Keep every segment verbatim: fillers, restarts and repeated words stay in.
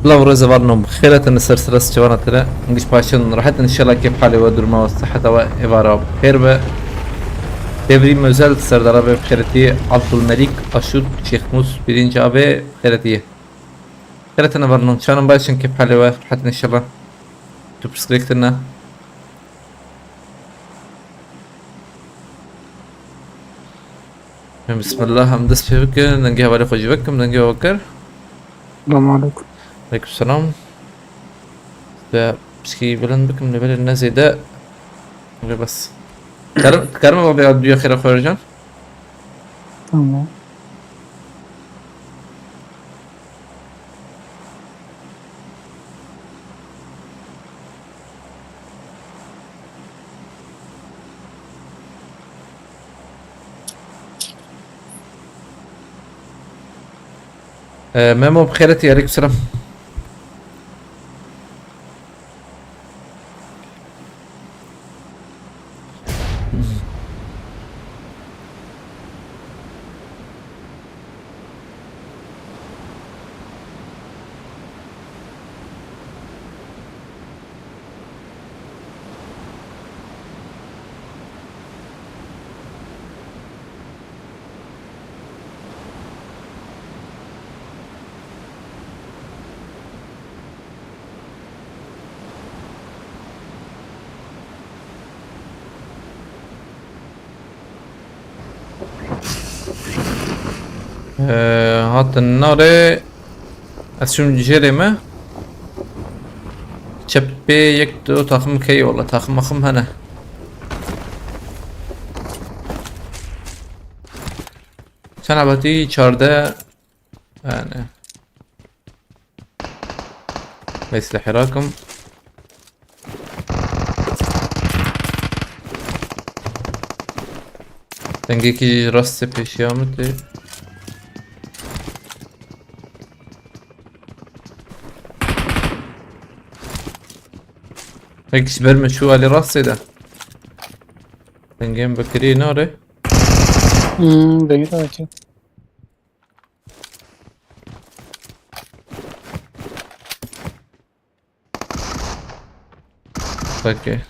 Bila û rêze varno, xêretin ser stres çevana tire. Giş paşin rahat inşallah kêf halê we durma we siheta we êvara xêr be. Devrîm Özel serdara be xêretî, Abdülmelik Aşut, Şêxmûs Pirinç abi xêretî. Xêretin varno, çanin başin kêf halê we rahat inşallah. Tu pirsgirêk tine. Bismillah, em dest pê bikin, dengê hevalê xwe jî vekim, dengê we kir. Selamun aleyküm. Aleyküm selam. Te pişkî bilind bikim, lê belê ne zêde. Lê bes. Karim, karim abi ya duya xêra xwe can. Tamam. Ee, Memo, bi xêretî, aleyküm selam. Ee, hatin nare. Ez çûm jêrê me. Çepê yek du taxim key wala, taxim axim hene. Çend ebatî? Çardeh. Yani. Meslehî rakim. Dengekî rastê pêşiya min tê. Tek ji ber min çû alî rastê de. Dengê min bi kirî nare. Hmm, dengê te vekir. Peki.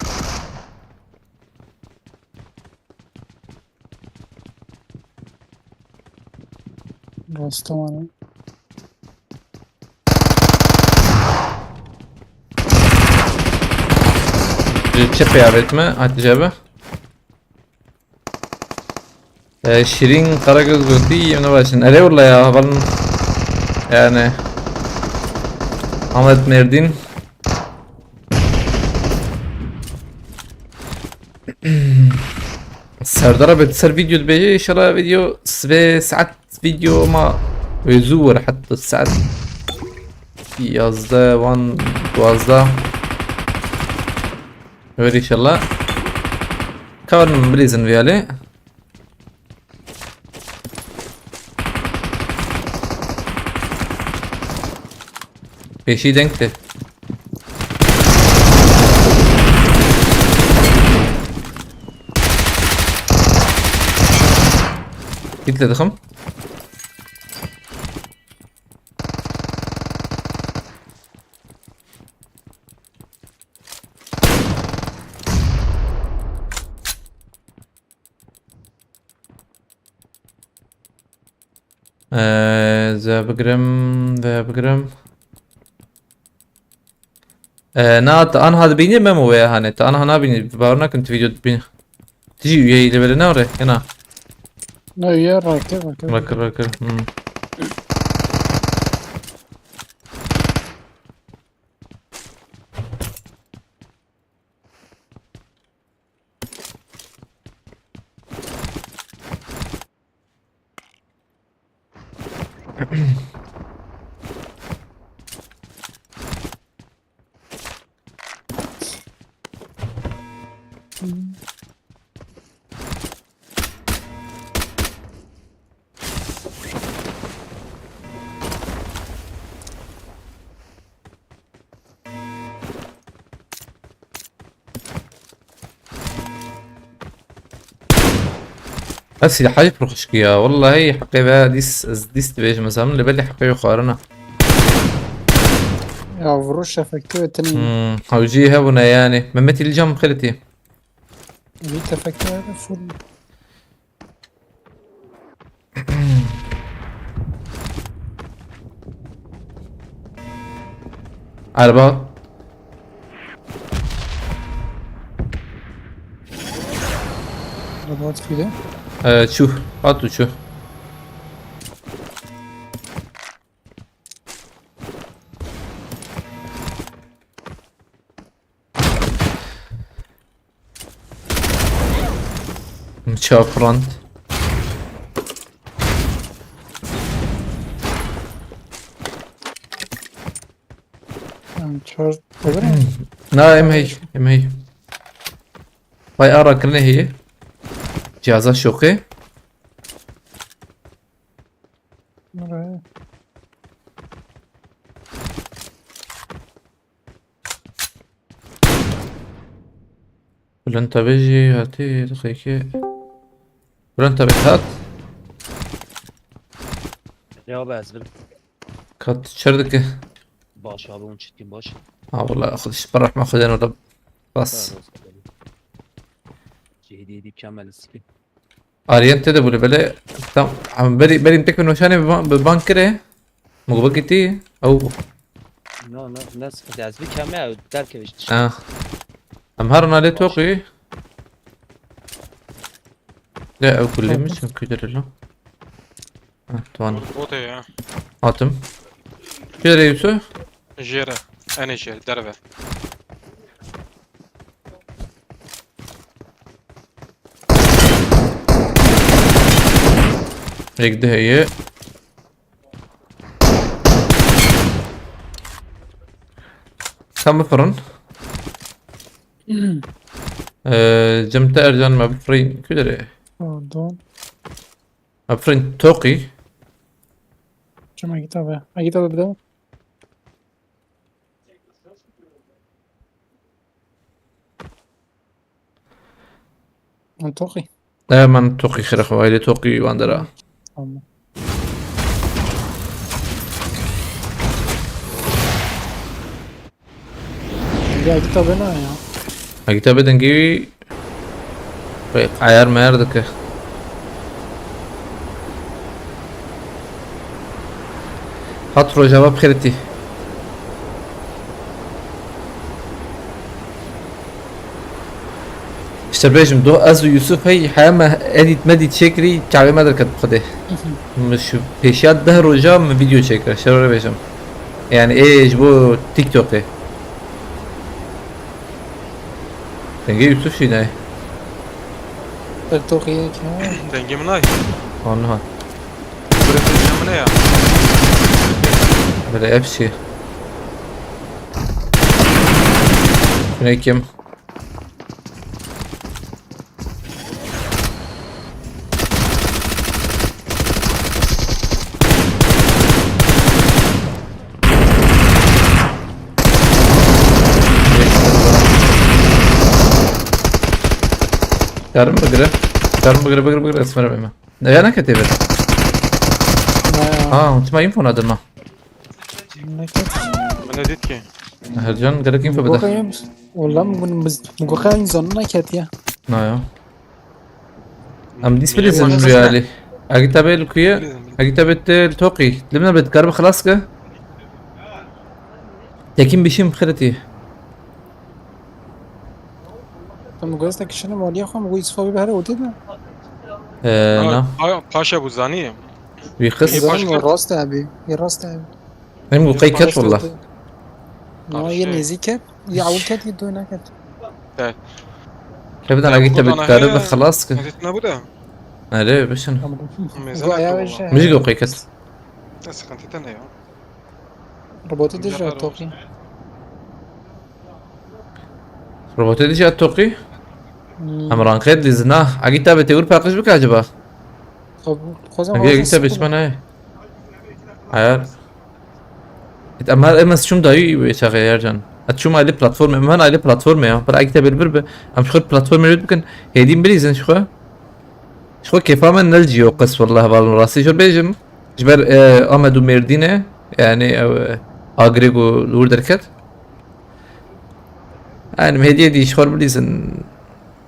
Rasta wan e. Ji çi peyavêt me, Hatice abi? Ee, Şirin Karagöz gotiye, ne başın. Erê wala ya, hevalin. Yani. Ahmet Merdin. Serdar abi, ser video dibêje, inşallah video sibê saet video ma wê zû were, heta saet yazdeh, wan duwazdeh. Were inşallah. Karin bilîzin viyale. Pêşî deng te. Git le dixim. Ee, ze bigirim, ve bigirim. Ee, na, te anha dibînî Memo veya hanê? Te anha nabînî. Bawer nakim tu video dibînî. Tu jî üyeyî li belê ne re? Hena. Ne üye rakir rakir. Rakir, rakir. Hmm. Ez silahayê pir xweşik ya. Wellahî heqê ve dîs, ez dîs dibêjim, ez hemin li belê heqê wê xwarina. Ya vuruşa efektivê tenê. Hmm, hewcî hebûne yani. Mehmetî li cam xeletî. Vî tefektivê full. Araba. Araba hat kuyde. Ee, çû. Hat û çû. Çaprand. Em çar. Na, em hey, em hey. Vay ara kirine heye. Cihaza şoqê. Nereye? Bülent abi jî hatî, diqeyke. Bülent abi hat. Ya be ez bil. Kat çer dike. Baş abi, on çitkin baş. Ha, wala xwe ji ber rehma Xwedê orada bas. Cihdi yedi kamel siki. Aryen te de bûle belê. Tam, em berî, berî tek bir noşanê bi ban-, bi ban kire. Min got, "Bikî tî?" Ew. No, no, ne sıkıntı. Ez bir keme ew derkevişt. Ah. Em her nalê toqî. De ew kulê mi çim kudere lo? Ha, tuan. Bote ya. Atım. Kudere Yusuf? Jere. Ene jere. Derve. Yek de heye. Tam bifirın. Ee, cem te Ercan me bifirîn. Kudere. Pardon. Me bifirîn toqî. Çima gita be? Agita be bir daha. Toqî. E, man toqî xire xwe, aile toqî wan dera. Tamam. Ya kitabı ne ya? Ha, kitabı dengê wî. Wê, ayar mayar dike. Hat Rojava bi xêr tî. İşte bêjim, do ez û Yusuf hey, heye me edît medît çêkirî, çavê me derket bi Xwedê. Min şu pêşiya deh roja min vîdeo çêkir, şerore bêjim. Yani ê ji bo TikTokê. Dengê Yusuf jî nayê. Dengê min nayê. Wan niha. Bire tezya min ya. Bire hepsi. Şuna kim? Yarım bigire. Yarım bigire, bigire, bigire. Esmer abime. Ne ya, ne ketê be? Ne ya? Ha, unutma info ne dema. Ne ket? Min nedît ki. Hercan gerek info bide. Goxayım. Oğlum bunu biz bu goxayım zanına ket ya. Ne ya? Em dîs bidîzin rüyalî. Agî tabê li ku ye? Agî tabê te li toqî. Li min bê dikaribe xilas ke? Tekin bişim xirtî. Em gosta kişine maliye xwe, em go Yusuf abi here ote de. Ee, na. Pa- Paşa bu zanî. Wî qis. Yê Zaten başka- o rast abi. Yê rast abi. Em go qey ket wala. No, Abi yê şey- nêzî ket. Yê ewil ket, yê doy neket. Kevdan Ya, agî bu te da bi dikare naheye- bi xilas ki. Nahit ne bu da? Erê bişin. Mêze Go aya nakı ve bu. şey. Mij go qey ket. Ne sıkıntı tane ya. Robotê dij Güzel re toqî. Robotê dij ya toqî. Hmm. Em ranqed lî zina. Agî te bi tewir paqij bike acaba? Xwe- xwezan Agî xwezan agî te bi sıkı çima nayê. Ayar. Em her em ez çûm dayî wê çaxê Ercan. Ez çûm ailê platformê, em her ailê platformê ya. Bir agî te bir bir bi. Em xwe platformê red bikin. Hêdî bilîzin xwe. Xwe kêfa me nel ciyo qis wallahi balin rastî jor bêjim. Ji ber e, Amed û Mêrdîne, yani ew e, Agirê ku li wir derket. Yani hediye dî ji xwe bilîzin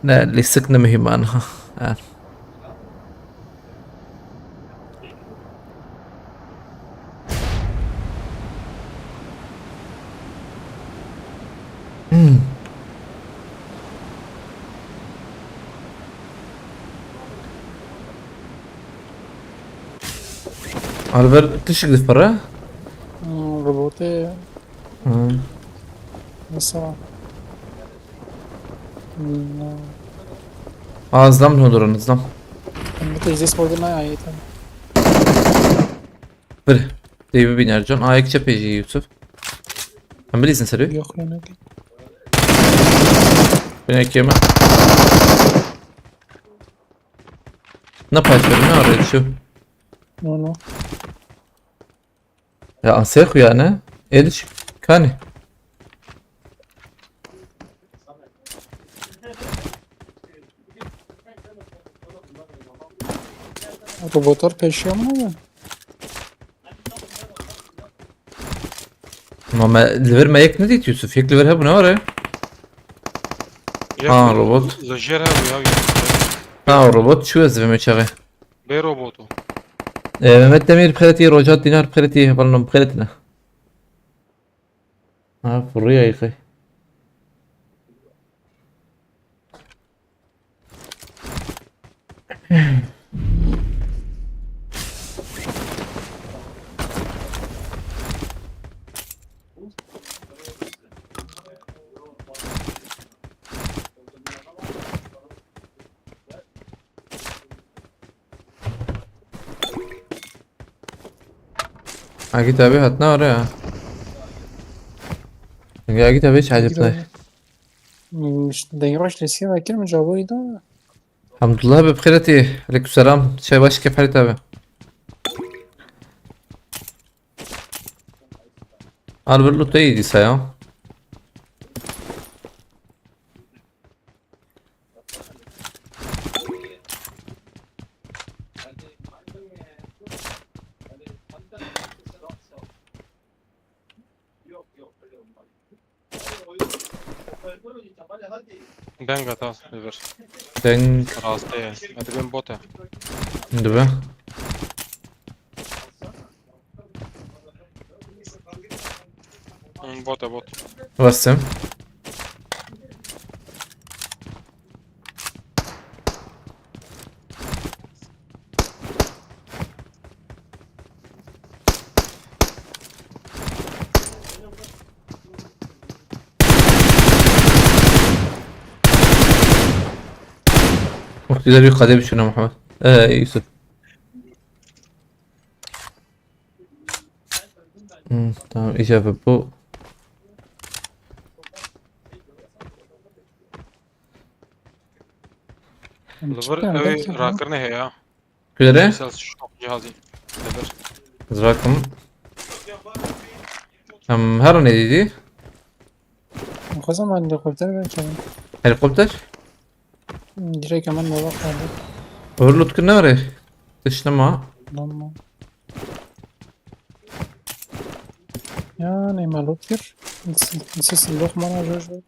ne lîstik ne muhîman ha. Yani. Hmm. Alver tişik dipire. Hmm, robotê Hı. mesela. Hmm, Aa, zlam hodurun zlam. Em bi teyzê sporda nayê tam. Bir. Deybi biner can. Ayak çepeci Yusuf. Em bilîzin serî. Yok yani. Bine keme. Ne paşları ne arıyor şu? No, no. Ya ansê xu yani. Ediş. Kani. Robotlar peşiyor mu ya? Ma me, li vir me yek nedît Yusuf. Yek li vir hebû ne were? Ya Ha, bu- robot. Li jêr hebû ya. Ha, robot çû ez divê me çaxê. Bê robotu. E, Mehmet Demir bixêretî, Rojat Dinar bixêretî, hevalno bixêretine. Ha, furriya yıkay. Agit abi hatna oraya. Çünkü Agit abi hiç acıptı. Hmm, işte dengê baş lesiye bakir mi cevabı da? Hamdullah abi bixêretî. Aleykümselam. Şey baş kefaret abi. Al bir loot iyi diyse ya. Deng hata li vir. Deng Rastê ye. Ez dibêm bot e. dibe. Hmm, bot e bot. Basım. Bak güzel bir kadeh düşünüyorum Muhammed. Ee, Yusuf. Hmm, tamam, icabı bu. Li vir ew ê rakirinê heye. Kudere? Sel şok cihazî. Li vir. Zrakım. Em her ne dedi? Xwezam helikopter belki. Helikopter? Direkt hemen yola kaldı. Overload ne var? Dışlama. Tamam. Ya ne malot bir. Nasıl lokmana jor jor.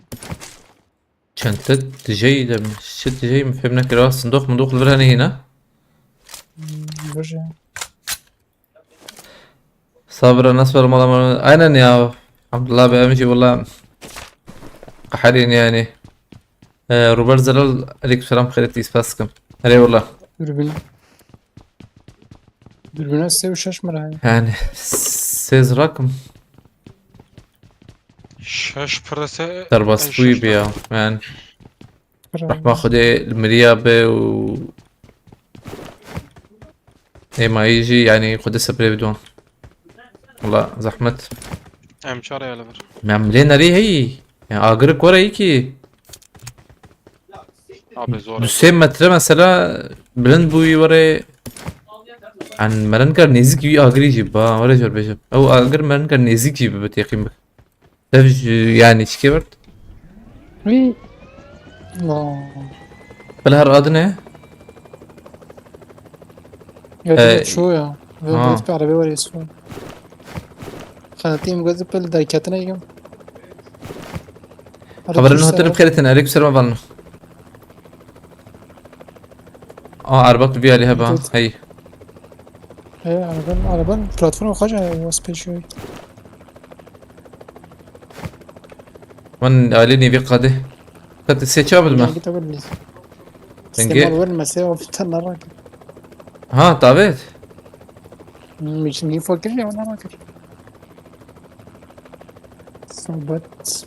Çente tijey de mi? Şi tijey mi? Fem nekir. Sindok mundok li vir hene hîna. Hmm, bir şey. Sabra nasıl malama? Aynen ya. Abdullah be emci valla. Qaharîn yani. Ee, Robert Zelal, aleykümselam, xêret, îspas kim. Erê wala. Dürbün. Dürbüne sê û şeş mi heye? Yani, sêz rakim. Şeş pirese. Derbas bûyî bi ya. Yani, rahma Xwedê li miriya be û êmayî jî, yani, Xwedê sebrê bidon. Wala, zehmet. Em çare ya li vir. Em lê nerî heyî. Yani, agir kore yî ki. Abi zor. Du sê metre mesela bilind bûyî were. Yani merinkar nêzik wî agirî jî ba, were jor bêjim. Ew agir merinkar nêzik jî bibe têqîn bi. Ev ji, yani çikê wird? Wî. Aa. Bila her adine? Ya Ee, dile çû ya. Ve ha. Bi arabê were sû. Xanetî em gozî pil derketine yim. Xeberin hatin bi xêretin, aleyküm selam, valno. Aa, erbat bi alî heba. Hey. Hey, araban, araban platforma xwe ya, was pêşiyoy. Min alî nîvî qadê. Kat sê çav bidime. Dengê te bir lîs. Dengê. Sê mal win me sê ofîta narak. Ha, davet. Hmm, için nî fakir ya, narak. Sohbet,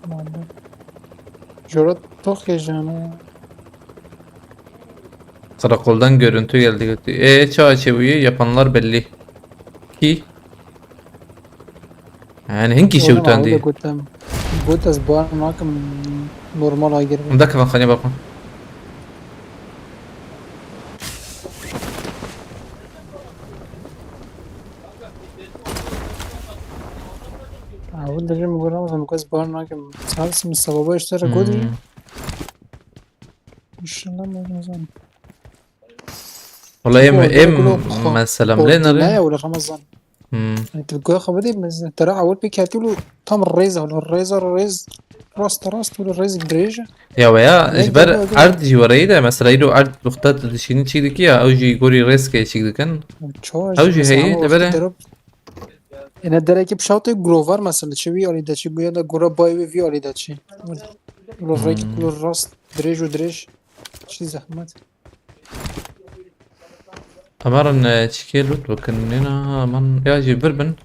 muhabbet. Jora tok hejana. Karakoldan görüntü geldi, götü. E, çağa çeviyi yapanlar belli. Ki? Yani hinki şey utandı. Gotem. Got ez bar nakim normal agir. Bunda kafa khane bakma. Awil dibêjim, goram ez bar nakim. Sarsım sababa işte godim. Hmm. İnşallah Ramazan. Wala em, em mesela lê nere. Ne ya wala Ramazan. Hmm. Yani tu goya xwe bidî, mesela te re awil pê ketî û tam rêz e, wala rêz e, rêz rast rast û rêz dirêj e. Ya we ya, ji ber erd jî were yî de, mesela îro erd wexta tu dişînî çîk dikî ya, ew jî gorî rêz ke çîk dikin. Ew jî heyî, li ber e. Ene derekî pişawtê guro var mesela, çi wî alî de çi, guya da gura bayê wî vî alî de çi. Lo rêk, lo rast, dirêj û dirêj. Çi zehmet. Emarin, e, çikê loot bikin, nêna, aman, ya jî bir bin.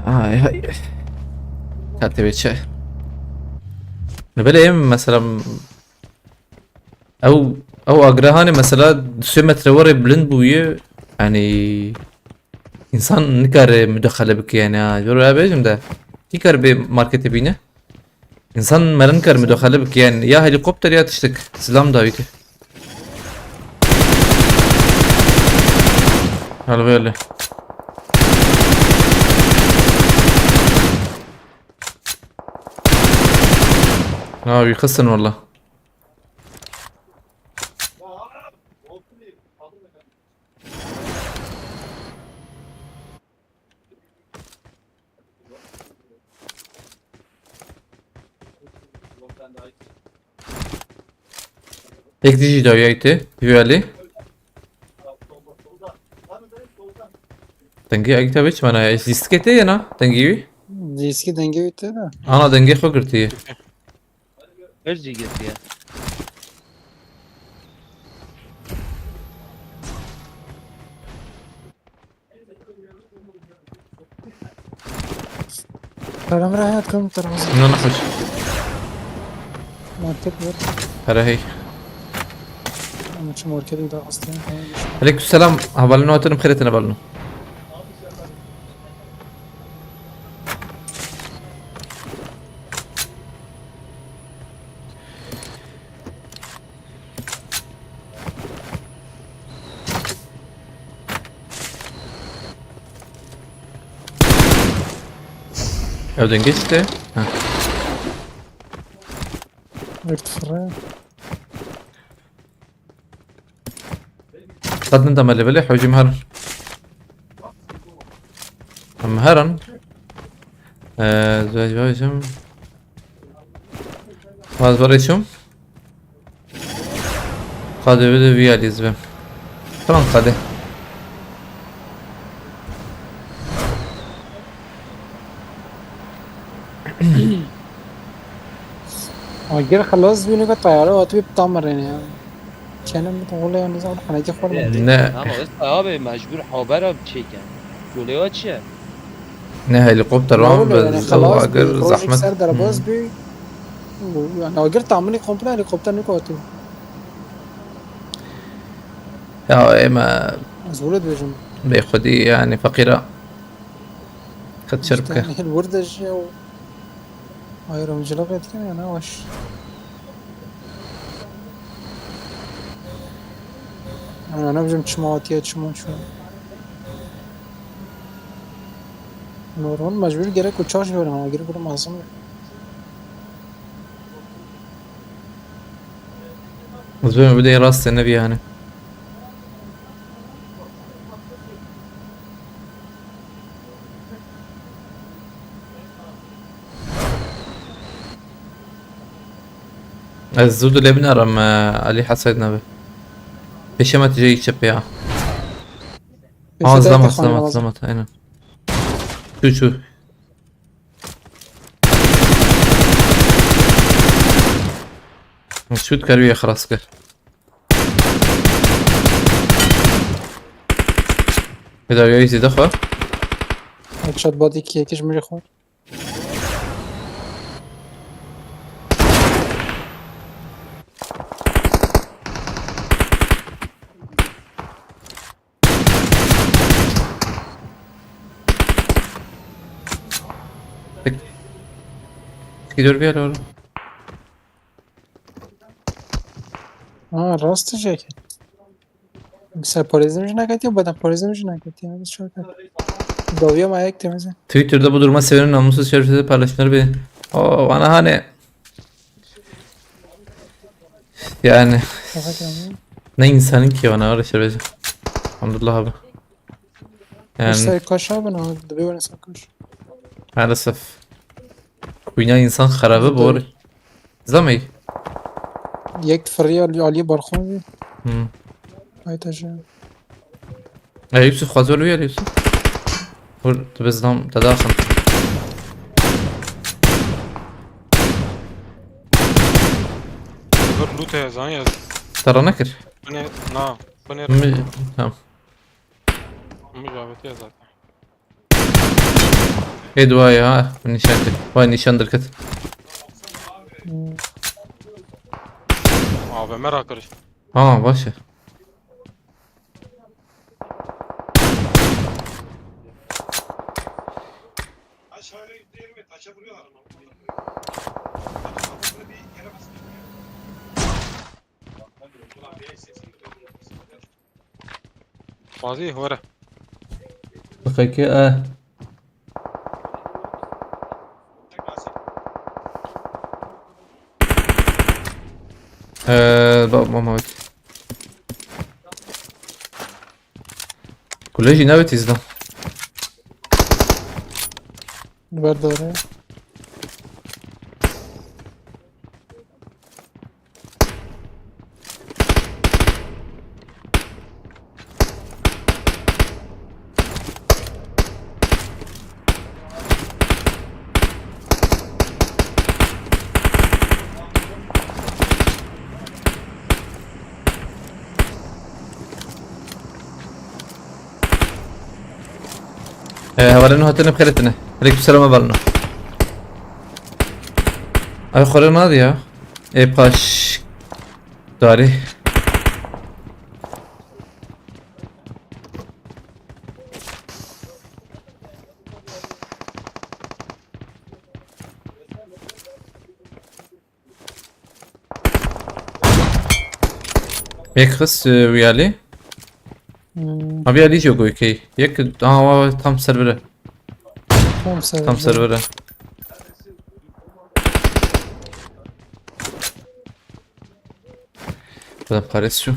Ay, ay. Katê wê çi? Ne bileyim, mesela, ew, ew agrahanê mesela du sê metre were bilind bûye, yani, insan nikare müdahale bike, yani, ha, jor ya bêjim de, kî kar bê marketê bîne? İnsan merinkar müdahale bike, yani, ya helikopter ya tiştik. Silam davî ki. Hal böyle. Ha, wî xistin wala. Yek dijî dawiyayî te, Vî Alî. Dengê Egîta wê çi mana ye? Lîstikê tê ye na? Dengê wî? Lîstikê dengê wî tê de. Ana dengê xwe girtiye. Her jî girtiye. Param rahat kom tarafı. No, no, hoş. Market var. Para hey. Ama şu marketin daha hastayım. Aleyküm selam. Havalini atarım, xêretine balını. Ew dengê çi te? Ha. Wek difire. Qet min dema lê belê hewcî min herin. Em herin. Ee, zwe-, zwe-, zwe-, Vaz vere çûm. Qadê bide vî alî zibim. Tamam qadê. Agir xelas bî, nîka teyare hatibî bi tam mirêne ya. Çenem bi tawle ya, nizam xanekî xor mi? Ne. Ama usta abi mecbur habera çêken. Yolê wa çi ye? Ne helikopter wan be, yani, xelas agir bî, rojek zehmet. Ser derbas bî. Yani agir tamilî komple helikopter nîka hatibî. Ya ême. Ez wile dibêjim. Bêxwedî yani feqîra. Qet şer bike. Îşte, hil wir de jî ew ayrımcılık etkin ya, ne hoş. Yani ne bileyim, çima hatiye, çima çima. Normal, mecbur gerek uçak jî verin ama, girip lazım. Ez bê bidê rastê nebî yani. Ez zû dilê binarim, e, Alî Heseyd nabe. Pêşe me tijê çepê ya. Pêşe ha, te zlamat, te xanî zlamat, lazım. Zlamat, aynen. Çû, çû. Şût kir wî xelas kir. Hêdawiyayî zêde xwe. Headshot body iki, yekî ji min jî xwe. Tek. Gidiyor bir yer oğlum. Ha, rast diyecek. Mesela polisimiz ne katıyor, bana polisimiz ne katıyor. Biz çok katıyor. Dövüyor mu ayak temizi? Twitter'da bu duruma sevinip namussuz şerefsiz paylaşımları bir... O bana hani... Yani... Kapat yanını. Ne insanın ki bana öyle şey. Elhamdülillah abi. Yani... Serkaş abi ne oldu? Bir oyna Serkaş. Maalesef. Kuyna insan xerabe bor. Zamey. Yek fırıya Ali, Ali balkon bir. Hmm. Hayt aşağı. Ey Yusuf, xwazor wî Yusuf. Hur tu bizdam te daxin. Hur loot heye zan ya. Te ra nekir. Bu ne? Na. Bu ne? Mi, tamam. Micaveti ya zaten. Hê dua ya, nîşan kir. Vay nîşan derket. A V M rakir. Ha, baş e. Fazî were. P K K e. Ee, bak, bak, bak. Kule jî nabê tîzdan. Ver doğru. Ee, hevalên hatine bi xêr hatine. Aleyküm selam hevalno. Ay xore nadi ya. Ê paş. Darî. Yek xist, e, wî alî. Hmm. Ha, wî alî jî goykey. Yek, aha, wa, wa, tam ser vire. Tam ser vire. Tam ser vire. Bada pares şu.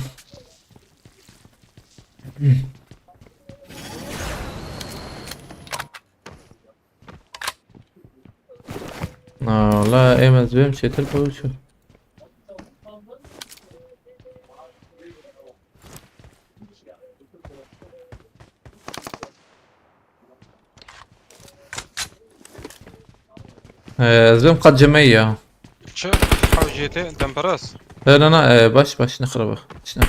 Na, la, em ez bêm çêtir bu şu. Ee, ez bêm qet cemey ya. Çi? Hewş Tê, demperaz. He, na, na, e, baş, baş, ne xiraba. Çi ne?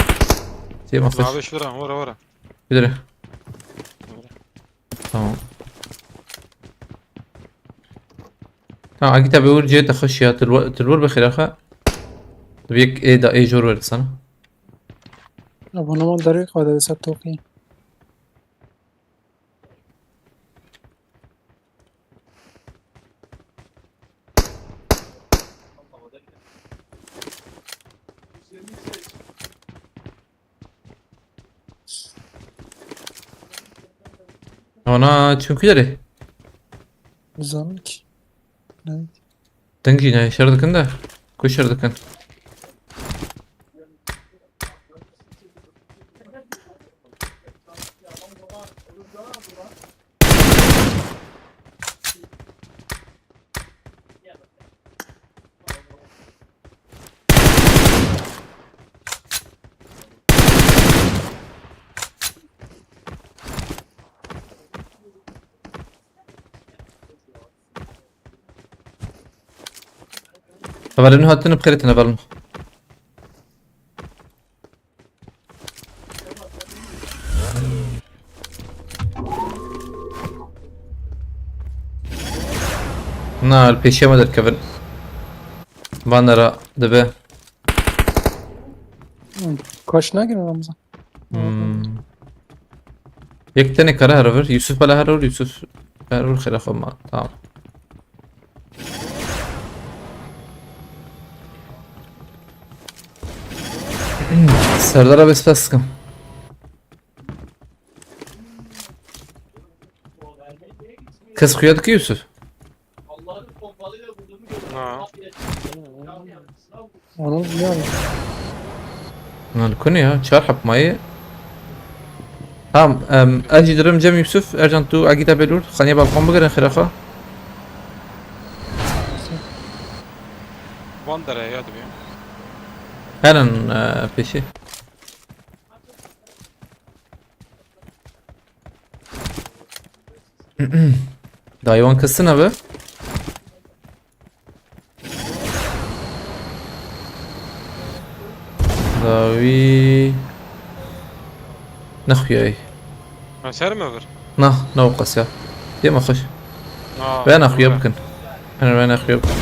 Tê, ma xir. Abi, şura, wara, wara. Bidire. Tamam. Tamam, Agît abi, wir cihê te xweş ya, tu li wir, tu li wir bixêr axa. Tu yek ê da, ê jor were sana. Abonema derê xwe de ser toqî. Ana, çimkî derê? Nizanim ki. Ne? Deng jî ne, şer dikin de. Ku şer dikin? Hevalên hatine bi xêr tine, hevalên. Na, li pêşiya me derkevin. Van nera dibe. Hmm, kaş nagirin Ramazan. Hmm. Yek tenê kare her vir. Yusuf bela her vir. Yusuf her vir xêra xwe ma. Tamam. Serdar abi, spas dikim. Kes xuya dike Yusuf? Ha. Onu bilmiyorum. Lan ku ne ya? Çar hep mayı. Tamam, em, ez jî dirim cem Yusuf, Ercan tu Agît abi lûr, xaniye balkon bigirin xêra xwe. Van derê ya dibe. Herin, e, pêşî. Dayê wan kestin e be. Dawî. Nexuyayî. Ha, ser mi vir? Na, ne o qas ya. Dê me xweş. Ha, Ve nexuya bure. bikin. Hani ve nexuya bikin.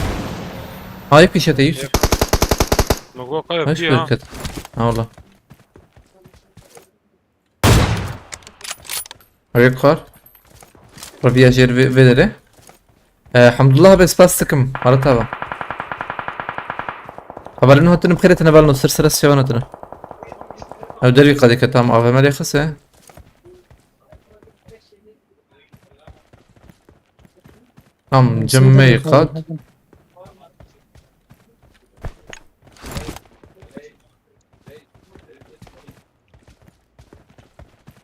Ay pişete Yusuf. Logo kaya Hoş bir ha. Bereket. Ha, ola. Ew yek xwar. Reviya jêr vê, vê derê. E, Hemdullah be spas dikim. Mara tava. Hevalên hatine bi xêrê tine, hevalên, ser sere siyava hatine. Ew dervî qadê ke tam A V M lê xise. Tam cem me qat.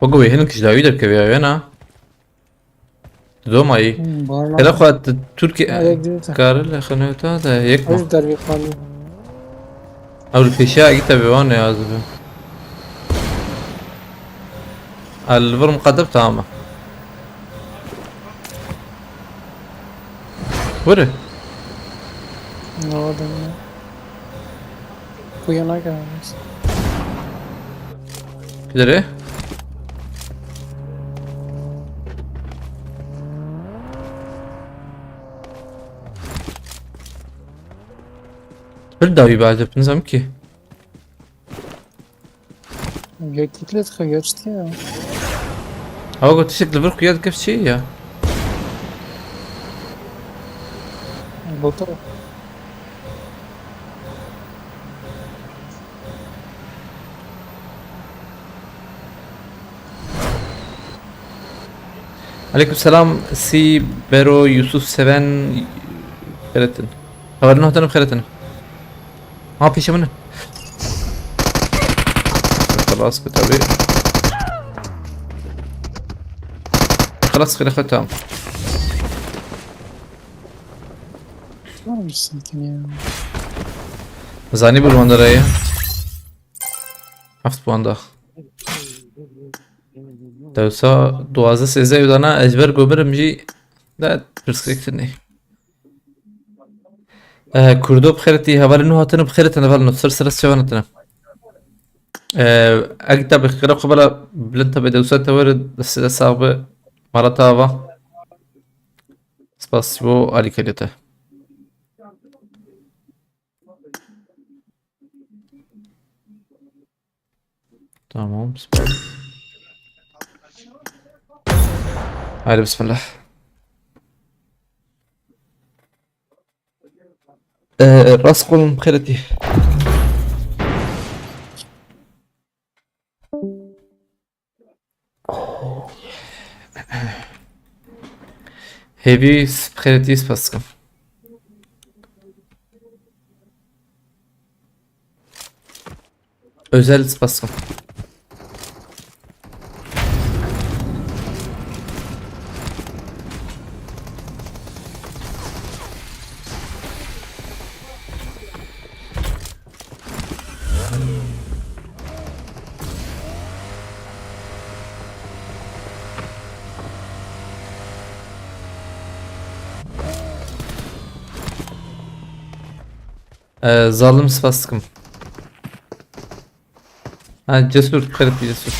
Weke wê hinek ji dawî derkevî ya wê na. Doma yî. Hmm, barna. Hele xwe tu Tirkiye Ha, yek dî te. Kare li xineta de yek ma. Ev dervî xanî. Ew li pêşiya Egît e, bi wan ya ez bi. El vir muqedeb tamam. Were. Ne oldu? Kuya ne gelmiş? Bidere. Bir dawî bacep, nizam ki. Yeklikle tıka geçti ya. Ama bu tişek li vir xuya dikir çi ya? Bota. Aleyküm selam, Si Bero Yusuf Seven Xeretin. Xeber nuh tanım Xeretin. Ha, pêşe min e. Xelas bi tabi. Xelas, xêre xwe tam. Var mısın ki ya? Zanî bir wandara ye. Heft puan da. Dewsa duwazdeh sêzdeh ew dana ez ber gomirim jî de pirsgirêk tune. Ee, Kurdo bi xêr tî, hevalê nû hatine bi xêr tine, hevalê nû, ser sere sevan tine. Ee, eg te bi xêr xwe bela bilind te be, dewsa te were, destê de sax be, mala te ava. Spas bo alîkariyê te. Tamam, süper. Haydi bismillah. Ee, rast kolun xêretî. Hêvî xêretî spas dikim. Özel spas dikim. Ee, zalim spas dikim. Ha, cesur, xerip cesur.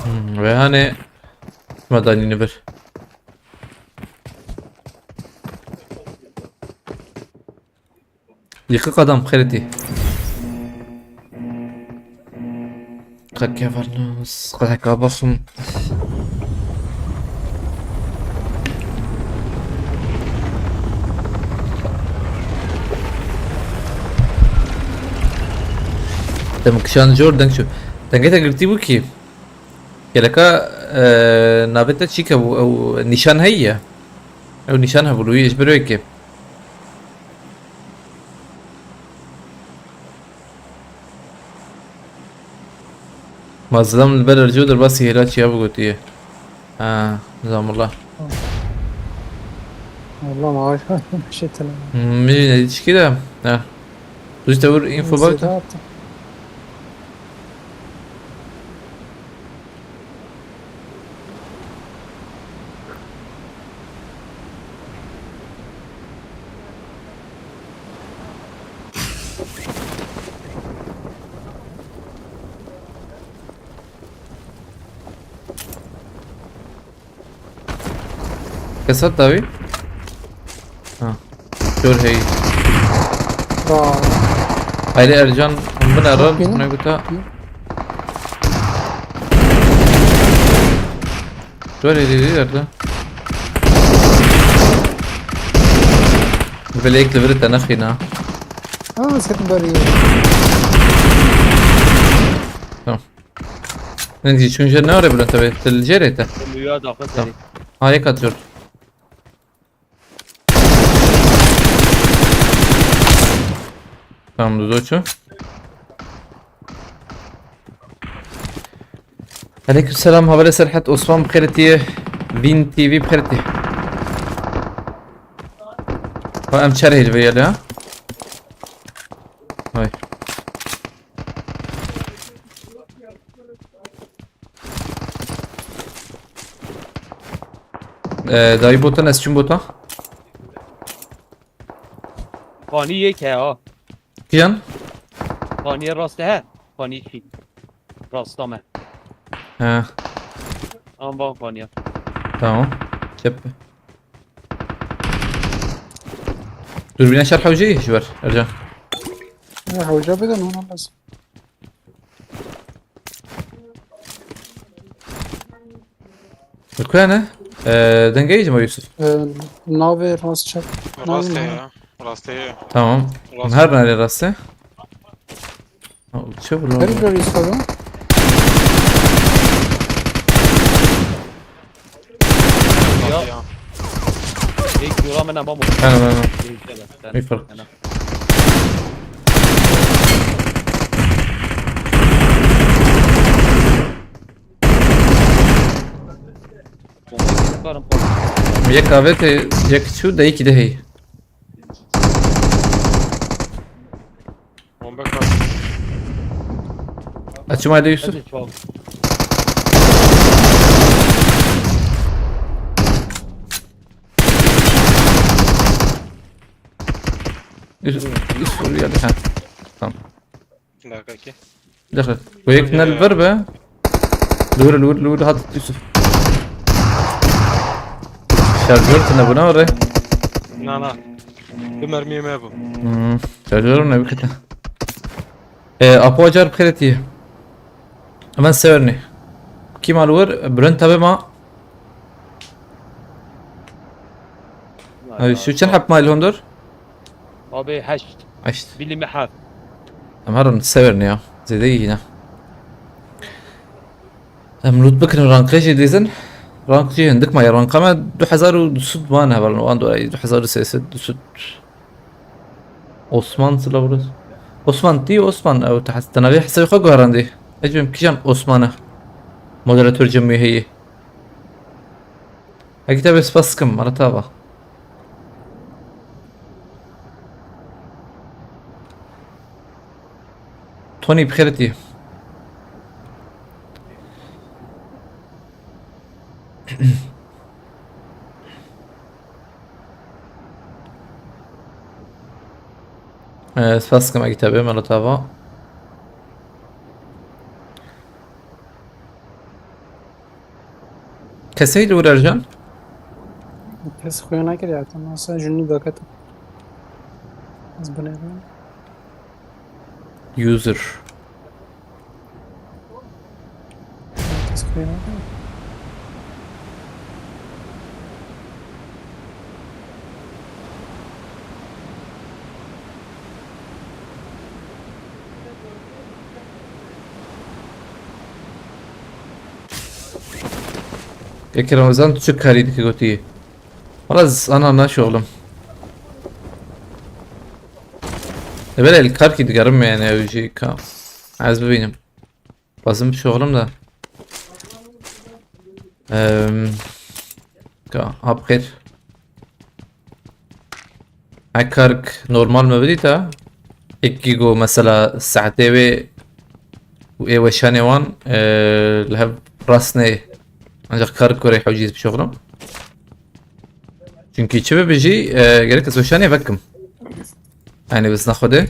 Hmm, ve hani medanini bir. Yıkık adam xeriti. Qekevernus, qeka baxim. Dem kişan jor deng şu. Denge te girtî bû kî. Geleka, e, navê te çîke bû, ew nîşan heye. Ew nîşan hebû, wî ji ber wê kê. Mazlum li ber Ercû derbasî hêla çiya bigotiye. Ha, nizam wala. Wala ma şey tele. Min ne çikî de. Ha. Tu işte vur info bak. Kes hat dawî? Ha. Kör hey. Vay. Hayri Ercan, hûn binere, bînim. Buna guta. Kör hey, hey, hey, nerede? Belê yek li vir te nexîna. Ha, ez ketim berî. Tamam. Ne diyeceğim? Şunca ne ara bile tabii. Tel jere te. Luya da xwe serî. Ha, yek atıyor. Tamam, Dudoçu. Aleyküm selam, haberê Serhat Osman bi xêr tî, Bin T V bi xêr tî. Ha, em çer hêl veyel ya. Hay. Ee, dayı botan, ez çim bota. Xanî yek he ha. Kiyan? Xaniyê rast he. Xanî çî. Rasta me. He. An van xaniya. Tamam. Çep. Dürbüne şer hewce ji ber, Ercan. Ya, hewce bidin, ona lazım. Li ku ne? Ee, dengeyî ji me Yusuf. Ee, navê rast çek. Navê Rastê ne? Ya. Rastê ya. Tamam. Rast. Her nerê rastê? Çi bu lan? Her bir istedim. Ya. Ya. Tek yola mena bamo. Hemen, hemen. Değişe bak, sen Bir fark. Sana. Bomba çıkarım, bomba. Yek avete, yek şu da iki de hey. Bomba kaldı. Açım haydi Yusuf. Hadi çok. Yusuf, Yusuf, ya, ha. Tamam. Dakika ki. Dakika. Bu yek ne ver be? Lur, lur, lur, hat Yusuf. Şarjör tine buna oraya. Na, na. Bir mermiye me bu. Hmm. Şarjörüm ne bir kete. E, Apo acar bir kere diye. Hemen severini. Kim alır? Bülent tabi ma. Ay, şu çend hap mal hondur? Abi heşt. Heşt. Bilimi haf. Em herin severini ya. Zêde iyi yine. Em loot bikin rankê jî dizin. Rank jî hindik ma ya ranka me du hezar û du sed man hevalin. Wan dolayı du hezar û sê sed, du sed. Osman sila burası. Osman, ti Osman, ew te hes-, te navê hesabê xwe guherandî. Ez bim kîjan Osman e. Moderator cemî heye. Eke te bê spas dikim, mala te ava. Tony bi xêr tî. Ee, spas dikim, eke te bê, mala te ava. Kesê li wir Ercan? Kes xuya nekiriye, tamam, sen jünü dakika. Ez binêrim. User. Kes xuya nekiriye. Kekê Ramazan tu çi karî dikî gotî? Wala ez ana naşoxlim. E, belê li karkî digerim yani ew jî ka. Ez bibînim. Xwazim bişoxlim da. Ehm, ka, ha bixêr. Ev kark normal me bidîta. Êkî ku mesela saetê wê û ê weşanê wan, e, li hev rast neyê. Ancak kark kurê hewcî ez bişoxlim. Çünkü çi bibe jî, e, gerek ez weşanê vekim. Yani bizna Xwedê.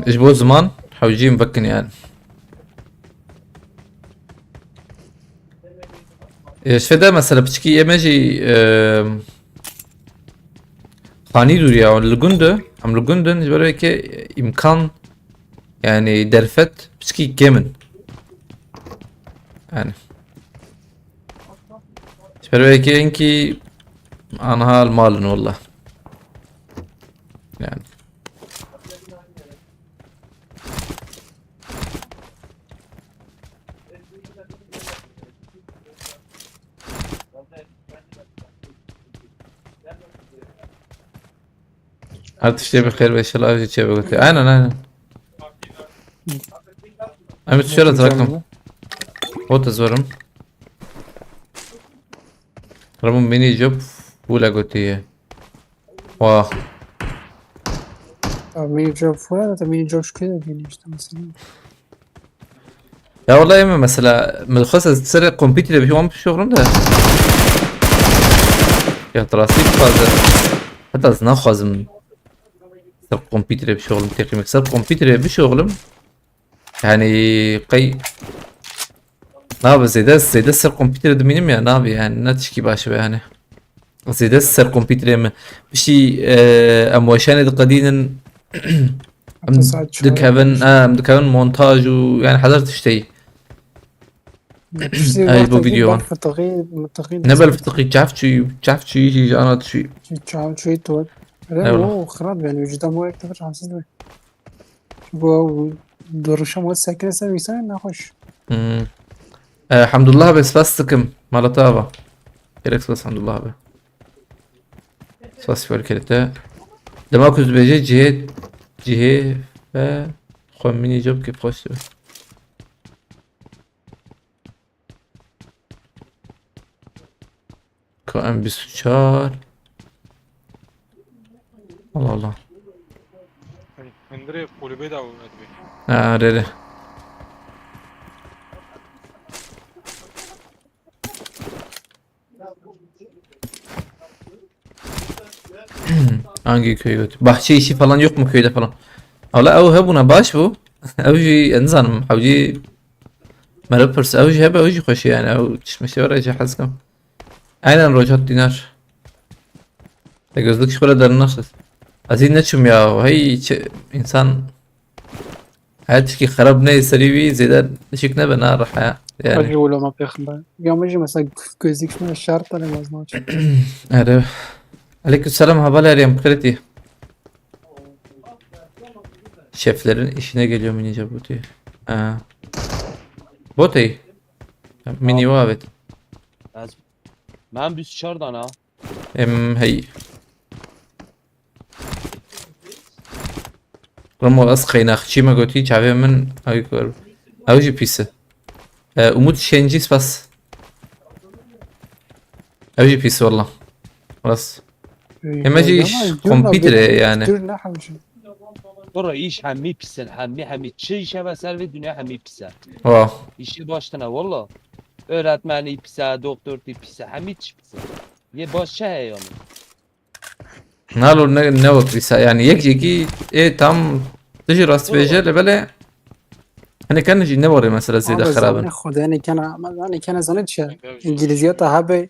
Ji bo ziman hewcî em vekin yani. E, şede mesela piçkî ê me jî, e, xanî dûr ya, li gund e, em li gund in, ji ber wê ke îmkan, yani derfet piçkî kêm in. Yani. Ji ber wê ke enkî anha li mal in wela. Yani. Her tiştê bi xêr ve inşallah ev jî çêbigote. Aynen, aynen. Em şöyle bırakalım. Ot ez werim. Ramon mini job full gotiye. Wah. Abi mini job full da mini job şu kadar geliyor işte mesela. Ya wala ê me mesela, min xwest ez ser kompîterê bişî wan bişoxlim de. Ya rastî dixwaze. Heta ez naxwazim ser kompîterê bişoxlim, têqîmek ser kompîterê bişoxlim. Yani qey. Nabe zêde, zêde ser kompîterê dimînim ya, nabe yani, ne tişkî baş be yani. Zêde ser kompîterê min. Piştî, e, em weşanê diqedînin. Em Saet çar dikevin, beş. E, em dikevin montaj û yani hezar tiştê. Piştî Ay, bu vextekî video. Bel fitiqî, mitiqî Ne bel dizî. Fitiqî, çav çûyî, çav çûyî jî ji ana tişî. Çav çûyî tu. Eyvallah. Öyle mi? O xirab yani, vücuda bu ekte bir rahatsız değil. Bu duruşa mı sekre sen insan ne hoş. Hmm. E, Hamdullah be, spas dikim. Mala te ava. Gerek spas Hamdullah be. Spas ferkerite. Dema ku dibêje cihê, cihê ve xwe mini job kêfxweş dibe. K M bîst û çar. Allah Allah. Hundirê kulübê de o etbê. Ha, re, re. Hangi köy götü? Bahçe işi falan yok mu köyde falan? Valla ew hebûna baş bû. Ew jî, ez nizanim, hewcî meriv pirs. Ew jî hebe, ew jî xweşî yani. Ew çişmeşe were jî hez kim. Aynen Rojhat Dinar. E, gözlük şöyle derine siz. Aziz ne çim ya? Hey, çi, insan her tişkî xerab ne serî wî zêde dişik nebe na reha. Yani. Hacı ulama peygamber. Ya mı mesela gözlük şuna şart tane lazım açık. Ere. Aleyküm selam, haberler yam kreti. Şeflerin işine geliyor minice bu diyor. Ha. Botey. Mini evet. Ez, ben bir çar dana. Em hey. Ramo ez qeynaxçî me gotî çavê min ew kor. Ew jî pîs e. E, Umut Şencî spas. Ew jî pîs e walla. Rast. Ema jî kompître yani. Bora iş hemî pîs in, hemî, hemî. Çi iş heve ser vê dünya hemî pîs e. Wa. İşi baştına valla. Öğretmeni pîs e, doktor pîs e, hemî çi pîs e. Yê baş çi heye yani? Nalo ne, ne wek dîsa, yani yek jekî ê tam tu jî rast bêje, lê belê hinek ken jî ne warê mesela zêde xerab in. Xwedê hinek ken, ama hinek ken zanî çi? Ev jî İngiliziyata hebe,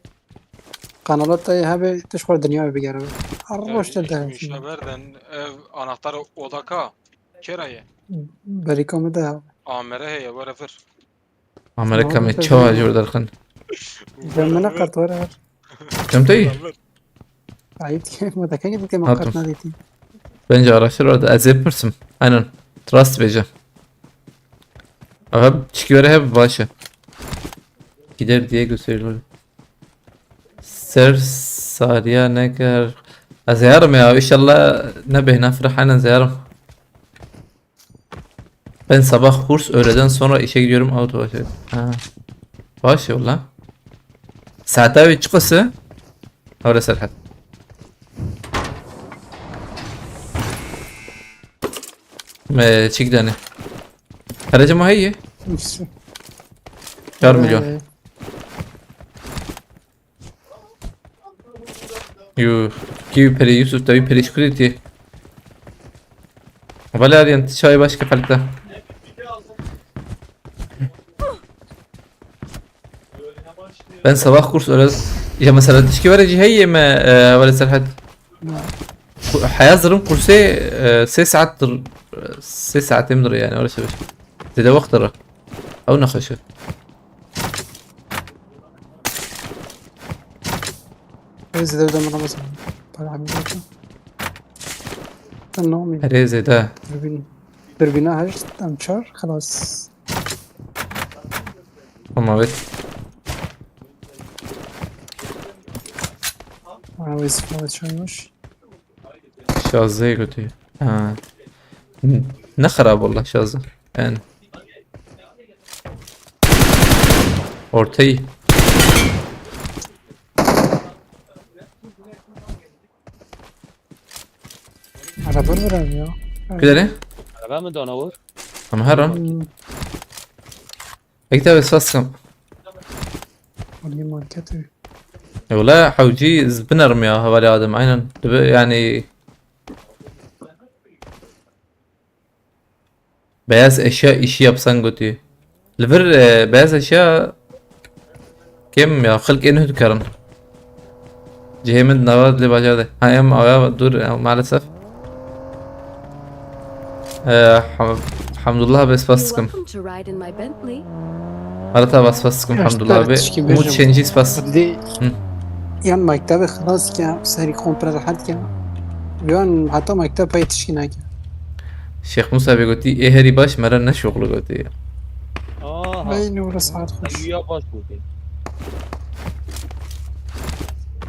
kanalata hebe, tu ji xwe dinyayê bigere. Her roj te de. Şaberden ev anahtar odaka kera ye. Berîka min de. Amere heye, whatever. Amerîka me çawa jor derxin? Ben mına kart var, var. Çem tey? Ayıp ki, bu da kanka bir Hatum. Kart ne dedi? Bence araştır orada. Ez ê pirsim. Aynen. Trust bêje. Aha, çiki were hep baş e. Gider diye gösterilir. Ser sariya ne kadar. Ez yarım ya. İnşallah ne behna firah, aynen yarım. Ben sabah kurs, öğleden sonra işe gidiyorum, auto başladı. Ha. Baş yolla. Saate ve çıkası. Öyle Serhat. Me çik dene. Aracı mı hayır? Çar milyon. Ee, Yu, ki peri Yusuf tabii peri şükür etti. Valerian çay başka kalite. Ben sabah kurs öyle ya mesela tişki vereceği hey yeme e, vale Serhat. Haya zırım kurse e, ses saattir, ses saatimdir yani öyle şey. Zede vaktir. Ew nexweş e. Ev zêde de min Ramazan. Para hemî zaten. Tamam. Erê zêde. Dürbün. Dürbüne heşt, em çar, xelas. Ama evet. Aa, wezîfe çaymış. Şazde'ye götü. Ha. Ne xerab oldu Şazde? Yani. Ortayı. Araba mı veremiyor? Gidelim. Araba mı dana vur? Ama her an. Hmm. Ekte ve saskım. Alayım marketi. E, wala hewcî ez binerim ya, hevalê Adem, aynen. Dibe, yani, beyaz eşya işi yapsan gotî. Li vir, e, beyaz eşya kêm ya, xelk ên hûn dikarin. Cihê min nava lê bajar de. Ha, em aya dur, e, maalesef. Ee, Ham-, Hamdullah be spas dikim. Welcome to ride in my Bentley. Harata be spas dikim Hamdullah be. Umut Şencî spas. Hı. Yan mektebê xilas ke, serî kompre rehet ke. Yan heta mekteb pey tişkî neke. Şêx Musa be gotî, ê herî baş mere ne şoxlu gotî. Aha. Vey nûre saet xweş. Yuya baş gotî.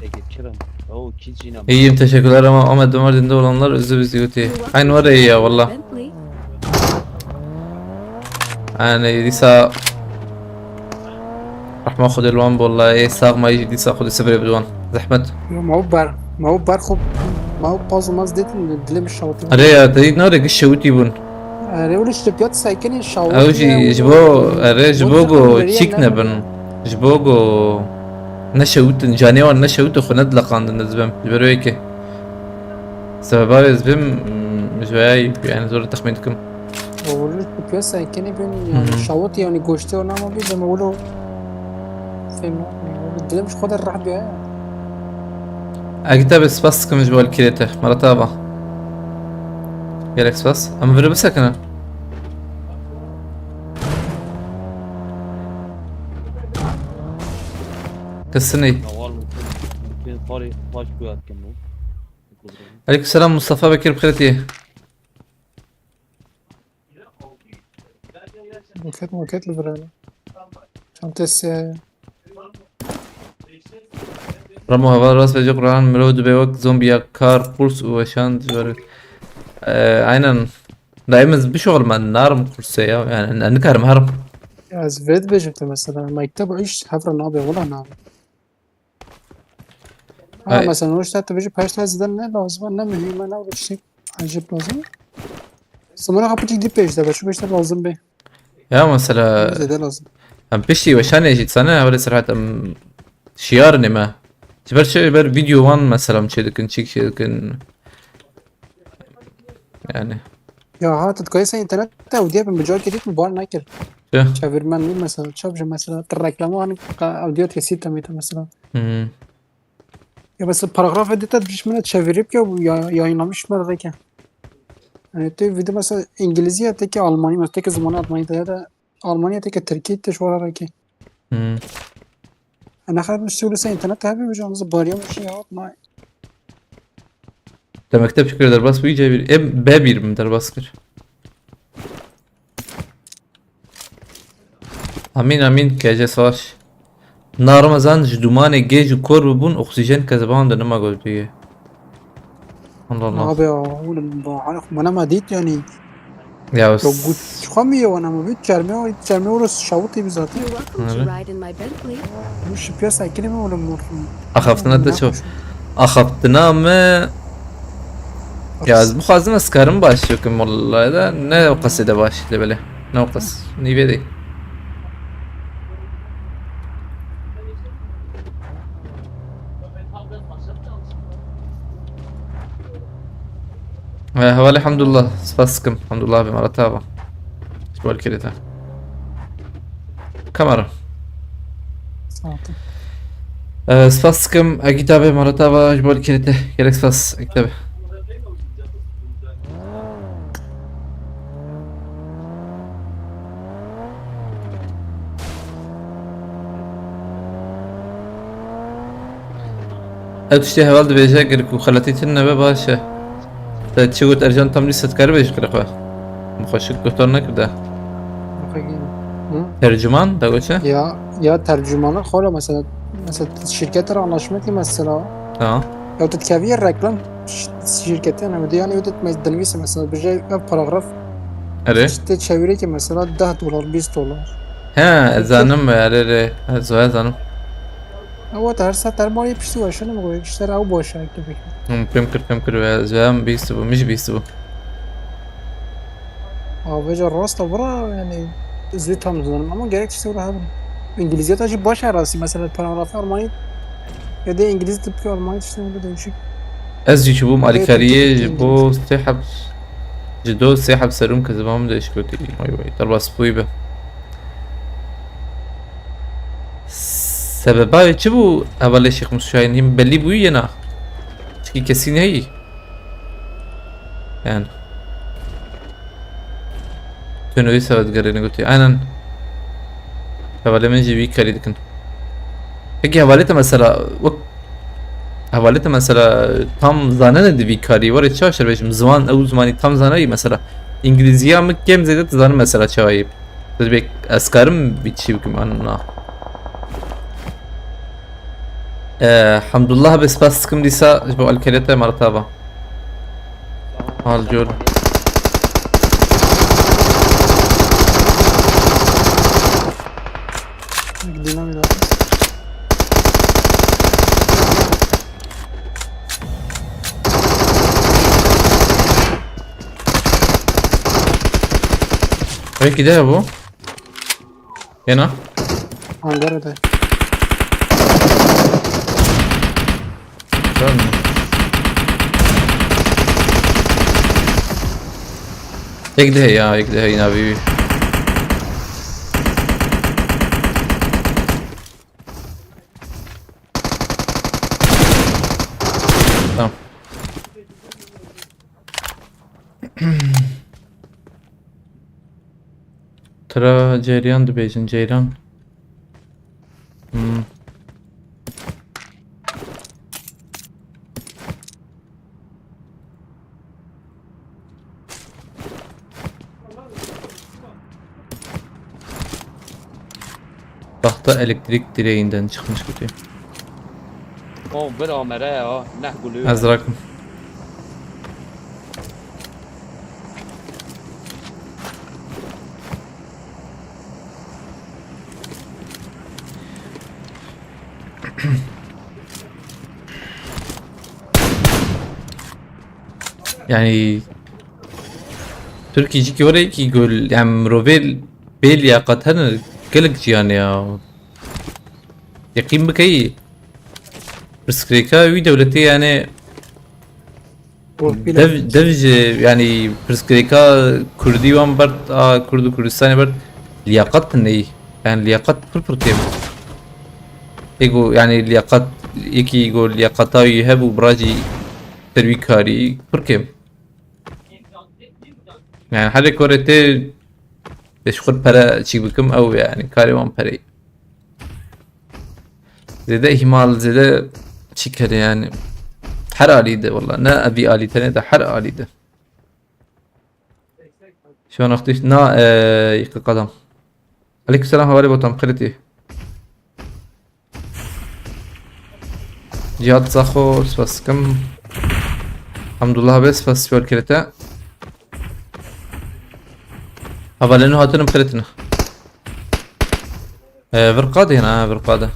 Peki, kirin. Oo, kiçîne. İyiyim, teşekkürler ama Ahmet Mardin'de olanlar üzdü bizi götü. Aynı var ya, valla. Yani, dîsa rehma Xwedê li wan bi, walla, ê sax mayî jî dîsa Xwedê sibrê bi wan. Zehmet. Yo, ma û ber, ma û ber xwe, ma û paz û maz dêtin dilê min şewitî. Erê ya, te dît nare giş şewitî bûn. Erê, wilo işte piyat sakinî şawit. Ew jî ji bo, erê, ji bo go çîk nebin. Ji bo go neşewtin, canê wan neşewtin xwe nedileqandin, ez bim. Ji ber wê yekê. Sebeba ez bim, mm, ji wê yani zor texmîn dikim. Wilo tu piyasa kenê bin yani Hı hı. Şawit yani goştê ona mı bir deme wilo. Fem dilim şu kadar rahat bir ya. Egîta bi spas dikim ji bo alkirê te. Mara te ava. Gelek spas. Em viri bisekine. Kesinî. Awal mümkün, mümkün tarih baş kuvvet kim bu? Aleykümselam Mustafa Bekir, bi xêr tê. Roket moket li vir hene. Çantê siyah. Ramo heval rast vece Kur'an mirov dibe wek zombiya kar, kurs û weşan dijber. Ee, aynen. Daim ez bişoxlim, narim kurse ya. Yani ne, nikarim herim. Ya ez vê dibêjim te mesela. Mekteb û iş hevra nabe, wala nabe. Ha, Ay. Mesela, işte, tabii ki paşta ziden ne lazım, ne mühim, ne bir şey. Acayip lazım. Sonra kapıcı gidip peşte, şu peşte lazım be. Ya mesela, Bize de lazım. Em piştî weşanê jî dizane, ew lê serhet em şiyar nîme. Ji ber çi, ji ber video wan mesela em çê dikin, çîk çê dikin. Yani. Ya ha, tu dikayê ser internet ew diye bin bicar kirît mi bar nekir. Ya. Çevirmen mi mesela, çap ji mesela, tu reklama hani ka-, ew diye tesît temîte mesela. Hmm. Ya mesela paragraf edite dişmene çevirip ya, ya yayınlamış mı reke. Yani te video mesela İngilizce ya teke Almanya, mesela teke zamanı Almanya ya da Almanya teke Türkiye te şu ara reke. Hmm. Ana xer müşteri sen internet tabi hocam, bizi bariya mı şey yapma. Te mekteb fikir derbas bû, cevir. Em B bir mi derbas kir? Amîn, amîn, kece savaş. Na Ramazan ji dûmanê gêj û kor bibûn, oksîjen kezebahan de nima gotiye. Allah Allah. Abi ya, oğlum, bu hani bana mı dit yani? Ya, Ya s- gut, çıkamıyor bana mı? Bir çerme, çerme orası şavut gibi zaten. You're welcome to Öyle. Ride in my Bentley. Bu şipya sakin mi oğlum, vursun? Axaftina te Ne ço. yapmış? Axaftina me. Ya, ez bixwazim ez karim baş bikim, wallahi de ne o qasê de baş, lê belê. Ne o qas. Nîvê de. He, hevalê Hamdullah, spas dikim. Hamdullah abi, mara te ava. Ji bo alkirê te. Kamera. Sağ ol. Ee, spas dikim, Egît abi, mara te ava, ji bo alkirê te. Gelek spas, Egît abi. Ev tiştê heval dibêje, ger ku xeletî tune be baş e. Te çi got Ercan tam lîst dikarî bêjî qirê xwe? Min xwe şik guhdar nekirde. Hı? Tercüman, da got çi? Ya, ya tercümanı xora mesela, mesela şirketler anlaşma ki mesela. Ha. Ya tu dikevî reklam ş-, şirketê ne, yani, yani, dinivîse mesela, bir şey, bir paragraf. Erê. İşte çeviri ki mesela deh dolar, bîst dolar. He, ez zanim, erê, erê. Ez, ez zanim. Ewa, te her saet termalê piştî weşanê min goyê, piştî ew boş e, tu bikî. Him, pêm kir, pêm kir, ez, ez bîstibû, min jî bîstibû. Aa, vêca rast e, vira, yani, ez vê tam zanim, ama gerek tiştê wira hebin. İngilizce ta jî baş e rastî, mesela, paragrafê Almanî, ya da İngiliz tıpkı Almanî tiştê wira değişik. Ez jî çûbûm alîkariyê ji bo sê heb, ji do sê heb serûm kezibam de şikotî. Vay vay, derbas bûyî be. Sebeba wê çi bû hevalê Şêx Musa Şahîn? Hîn belî bûyî yê na? Çikî kesî nehî? Yani. Tünü wî seve digerîne gotî. Aynen. Hevalê min jî wî karî dikin. Peki hevalê te mesela, wek hevalê te mesela tam zanene di vî karî, were çawa şer bêjim, ziwan, ew zimanî tam zanayî mesela. İngilizciya min kêm zêde dizanim mesela çawa yî. Dibê ez karim vî çî bikim, an na. Ee, Hamdullah be spas dikim dîsa ji bo alkeriya te, mara te ava. Hal jor. Dinamit atmış. Peki de bu. Yena. Hangarı da. Tamam. Yek de heye, yek de heye navî wî. Tamam. Tira Ceyran dibêjin, Ceyran. Hmm. Tahta elektrik direğinden çıkmış gibi. O bir amere ya, neh gulü. Ez rakım. Yani Tirkî jî ki were ki gol, yani mirovê bê liyaqat hene gelek ciyan ya. Yeqîn bikeyî. Pirsgirêka wî dewletê yani Profil dev, dev ji yani pirsgirêka Kurdî wan bert a Kurd û Kurdistanê bert liyaqat neyî. Yani liyaqat pir pir kêm. Ego yani liyaqat yekî go liyaqata wî hebû birajî ser wî karî pir kêm. Yani herê korê tê Dê ji xwe pere çî bikim ew yani karê wan pereyî. Zêde îhmal, zêde çi kerê yani. Her alî de wala. Ne evî alî tenê de her alî de. Şu an aktif na e, yıkık adam. Aleykümselam havale botam kriti. Cihat Zaxo, spas dikim. Hamdullah be, spas spor kirete. Havalenu hatinim kiritine. Ee, virqa de, ha, virqa de.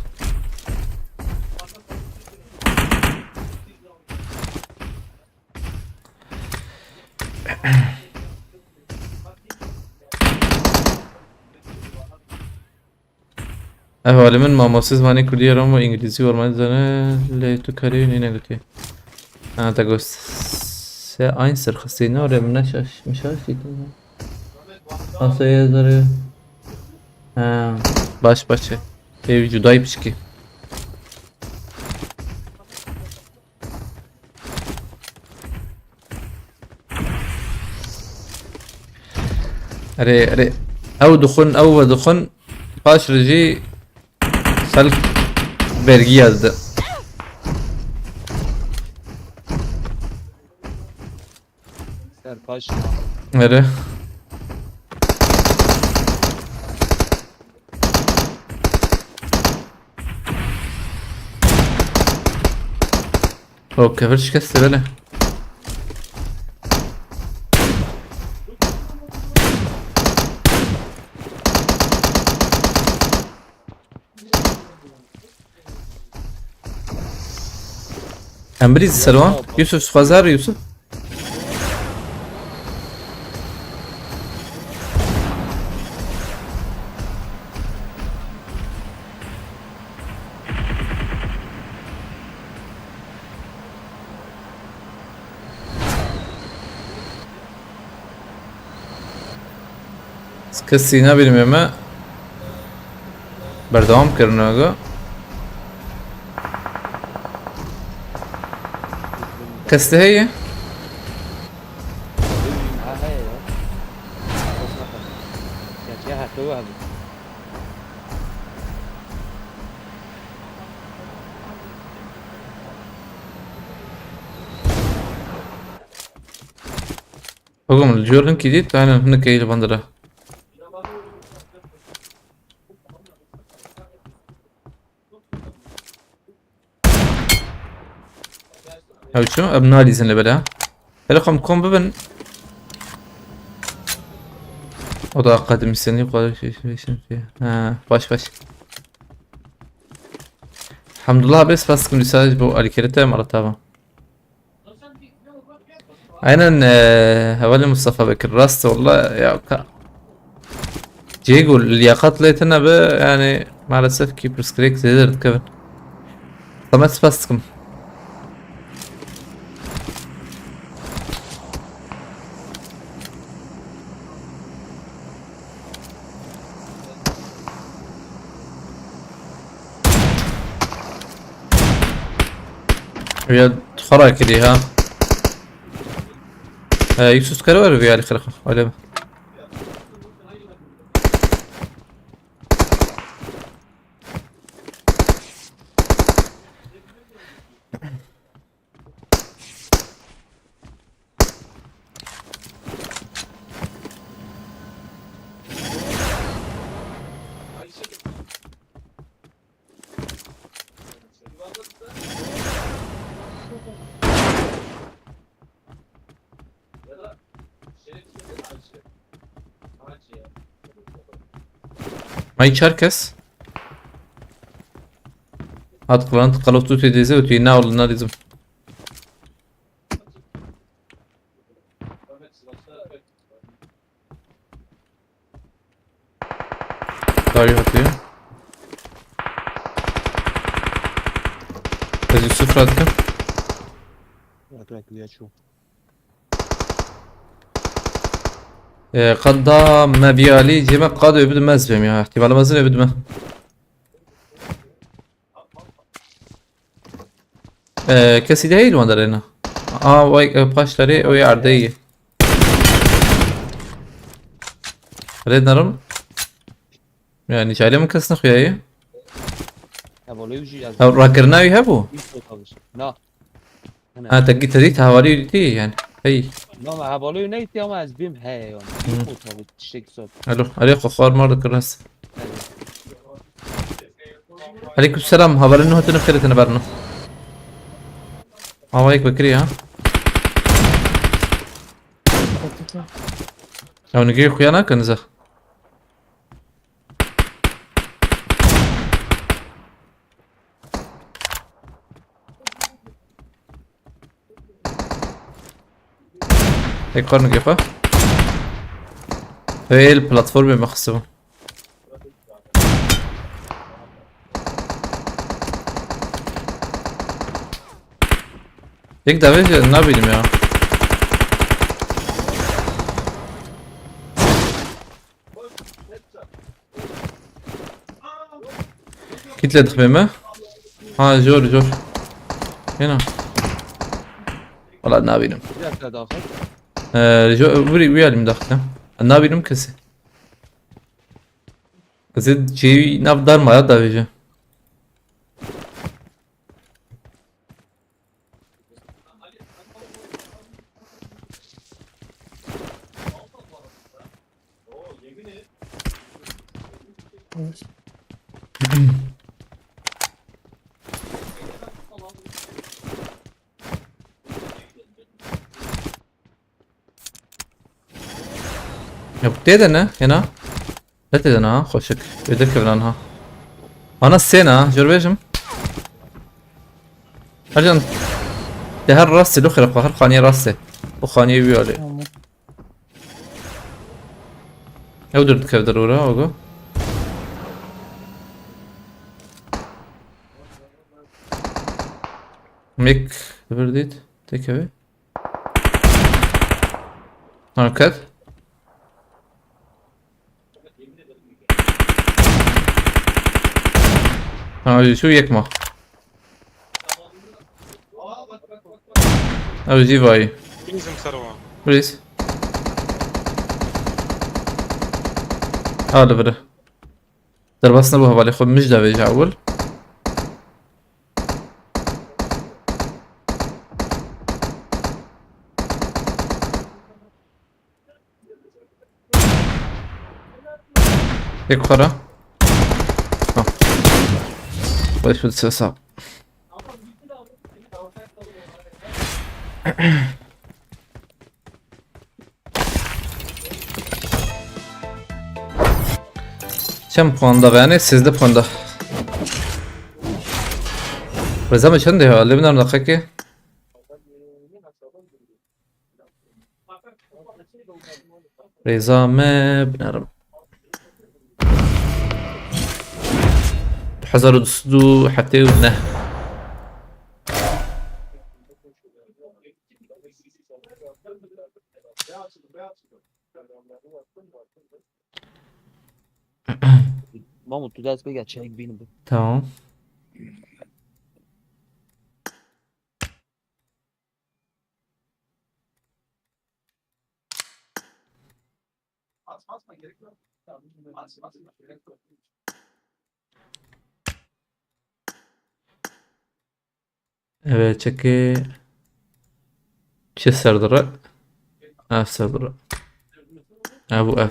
Ev alî min mamostê zimanê kurdî ya Rom û îngilîzî û almanî dizane, lê tu karî wî nîne gotî. Ha, te got se eins sirxistî ne, orê min neşaş, min şaş dîtin. Asaya zarê. Ha, baş, baş. Ev cudayî piçikî. Erê, erê. Ew dixwin, ew vedixwin. Paş re jî xelk vergiya dide. Ser paş. Erê. O kevir şikeste bele. Em birî serwan. Yusuf, xwezar Yusuf. Kesî nabînim me. Berdewam kirin aga. Kes de heye? Ha, heye ya. Gerçi ya, hafta bu abi. Oğlum, Jordan kidît, aynen, hinek eğil bandara. Ew çi? Em nalîzin li bela. Hele xwe em kom bibin. O da akademisyenî xwe şey, şey, şey, şey. Ha, baş, baş. Hamdullah abi, spas dikim, dîsa ji bo alîkirî te, mala tava. Aynen, e, hevalê Mustafa Bekir. Rast e, walla ya ka. Cêgo, liyaqat lê tune be, yani maalesef ki pirsgirêk zêde dikevin. Samet, spas dikim. Ya xera kirî ha. He, Yusuf kare ver vî alî xirxa. Öyle mi? May çar kes. Hat Clan Call of Duty dizî û tu na ol na dizim. Tarih atıyor. Ez Yusuf Radkan. Bak, bak, bir açıyorum. Ee, qada me biyali ceme qad öbüdüm ez bim ya. İhtimalim ezin öbüdüm. Ee, kesî de heyl wan derêne. Aa, vay, e, paşları o yerde iyi. Red narım. Yani çayla mı kesini xuyayı? Ya, voley ucu yazdı. Ha, rakırna üye bu. Üç otobüs. Na. Ana. Ha, te git, te dît, havalî dîtî yani. Hey. Na, me hevalê neytî ama ez bêm heye yani. Hı. Yek otobüs, tiştek sor. Alo, alo, xo xwar mar dikir nas. Evet. Aleyküm selam, havalî ne hatine xêretine berno. Ama yek bekiri ya. Ya nigê xuya nakin za. Tek xwar nigê xwe. Ew ê li platformê me xistibû. Yek davê jî nabînim ya. Kît lê dixmê me? Ha, jor, jor. Hêna. Wala nabînim. Bir dakika daha. Ee, jo, vurî, vurî alim daxte. Nabînim kesî. Ez ê cêwî nav dar maya davêje. Ya bu tê de ne? Hêna? Ne tê de ne ha? Xweşik. Wê derkevin anha. Ana sê ne ha? Jor bêjim. Ercan. De her rastê, lu xirab, her xaniyê rastê. Bu xaniyê wî alê. Tamam. Ew dur dikev der ora, ogo. Mik, bir dit. Tekeve. Hareket. Ha, şu yek ma. Ew jî vayî. Bizim serva. Please. Ha, li vir. Derbas nebû hevalê xwe, mij davêje ewil. Tek xwe re. Ha. Baş bir ses al. Çend puan da yani? Sizde puan da. Reza mı çend ya? Levin anlaka ki. Rêza me binerim. Du hezar û du sed û heftê û neh. Mahmut, tu ders bêge çayek bînin bi. Tamam. Evet, çekê. Çi serdire? Ev serdire. Ev û ev.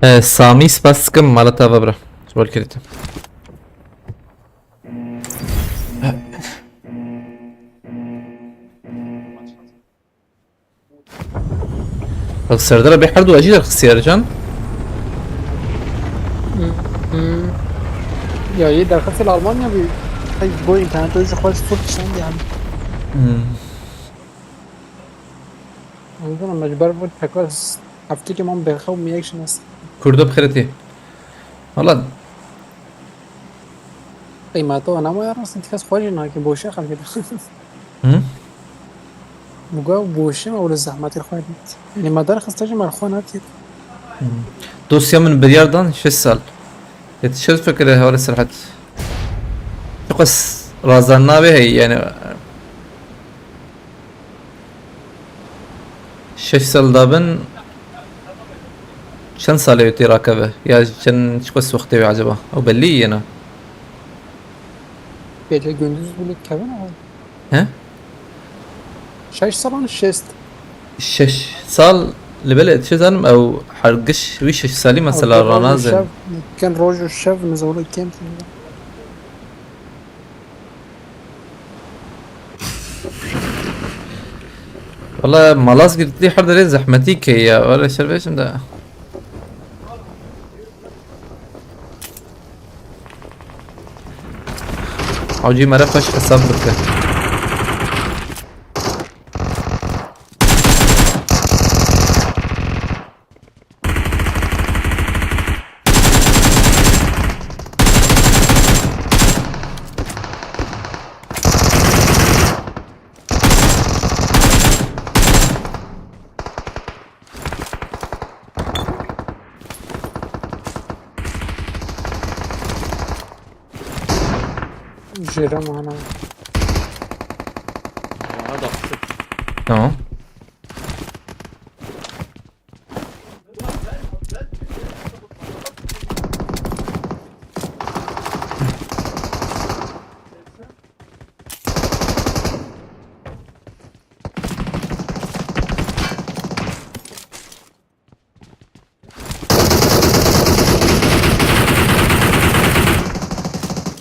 Ee, Samî, spas dikim, mala te ve bira. Ji bo kirî te. Bak, Serdar abi her du acı derxistiyar can. Hmm. Ya, yê derxistê li Almanya bî. Hey, bo înterneto jî xwe ji Türk dişandî yani. Hmm. Anladın mı? Ji ber bu tekrar haftekî man bêxew mi yek şinas. Kurdo bi xêretî. Valla. Qîmeta wana ma ya rastî kes xwe jî nake, boşe xelkê de. Hı? Muga boşe me wele zehmetê xwe dît. Yani me derxiste jî me xwe natît. Hı. Dosya min biryar dan şeş sal. Yetişir fikir hewale Serhat. Çok az razdan nabe hey yani. Şeş sal dabin çend salê wê tê rakeve? Ya çend, çi qas wextê wê acaba? Ew bellî yena. Gece gündüz bile kevin ama. He? Şeş salan şest. Şeş sal li belê tişê zanim ew her giş wî şeş salî mesela ranazin. Şev, ken roj û şev nizewle kem. Valla malaz girtî her derê zehmetî ke ya. Valla şer vêşim de. Hawcî mere xweş hesab bike. Jêre mana. Aha da. Tamam.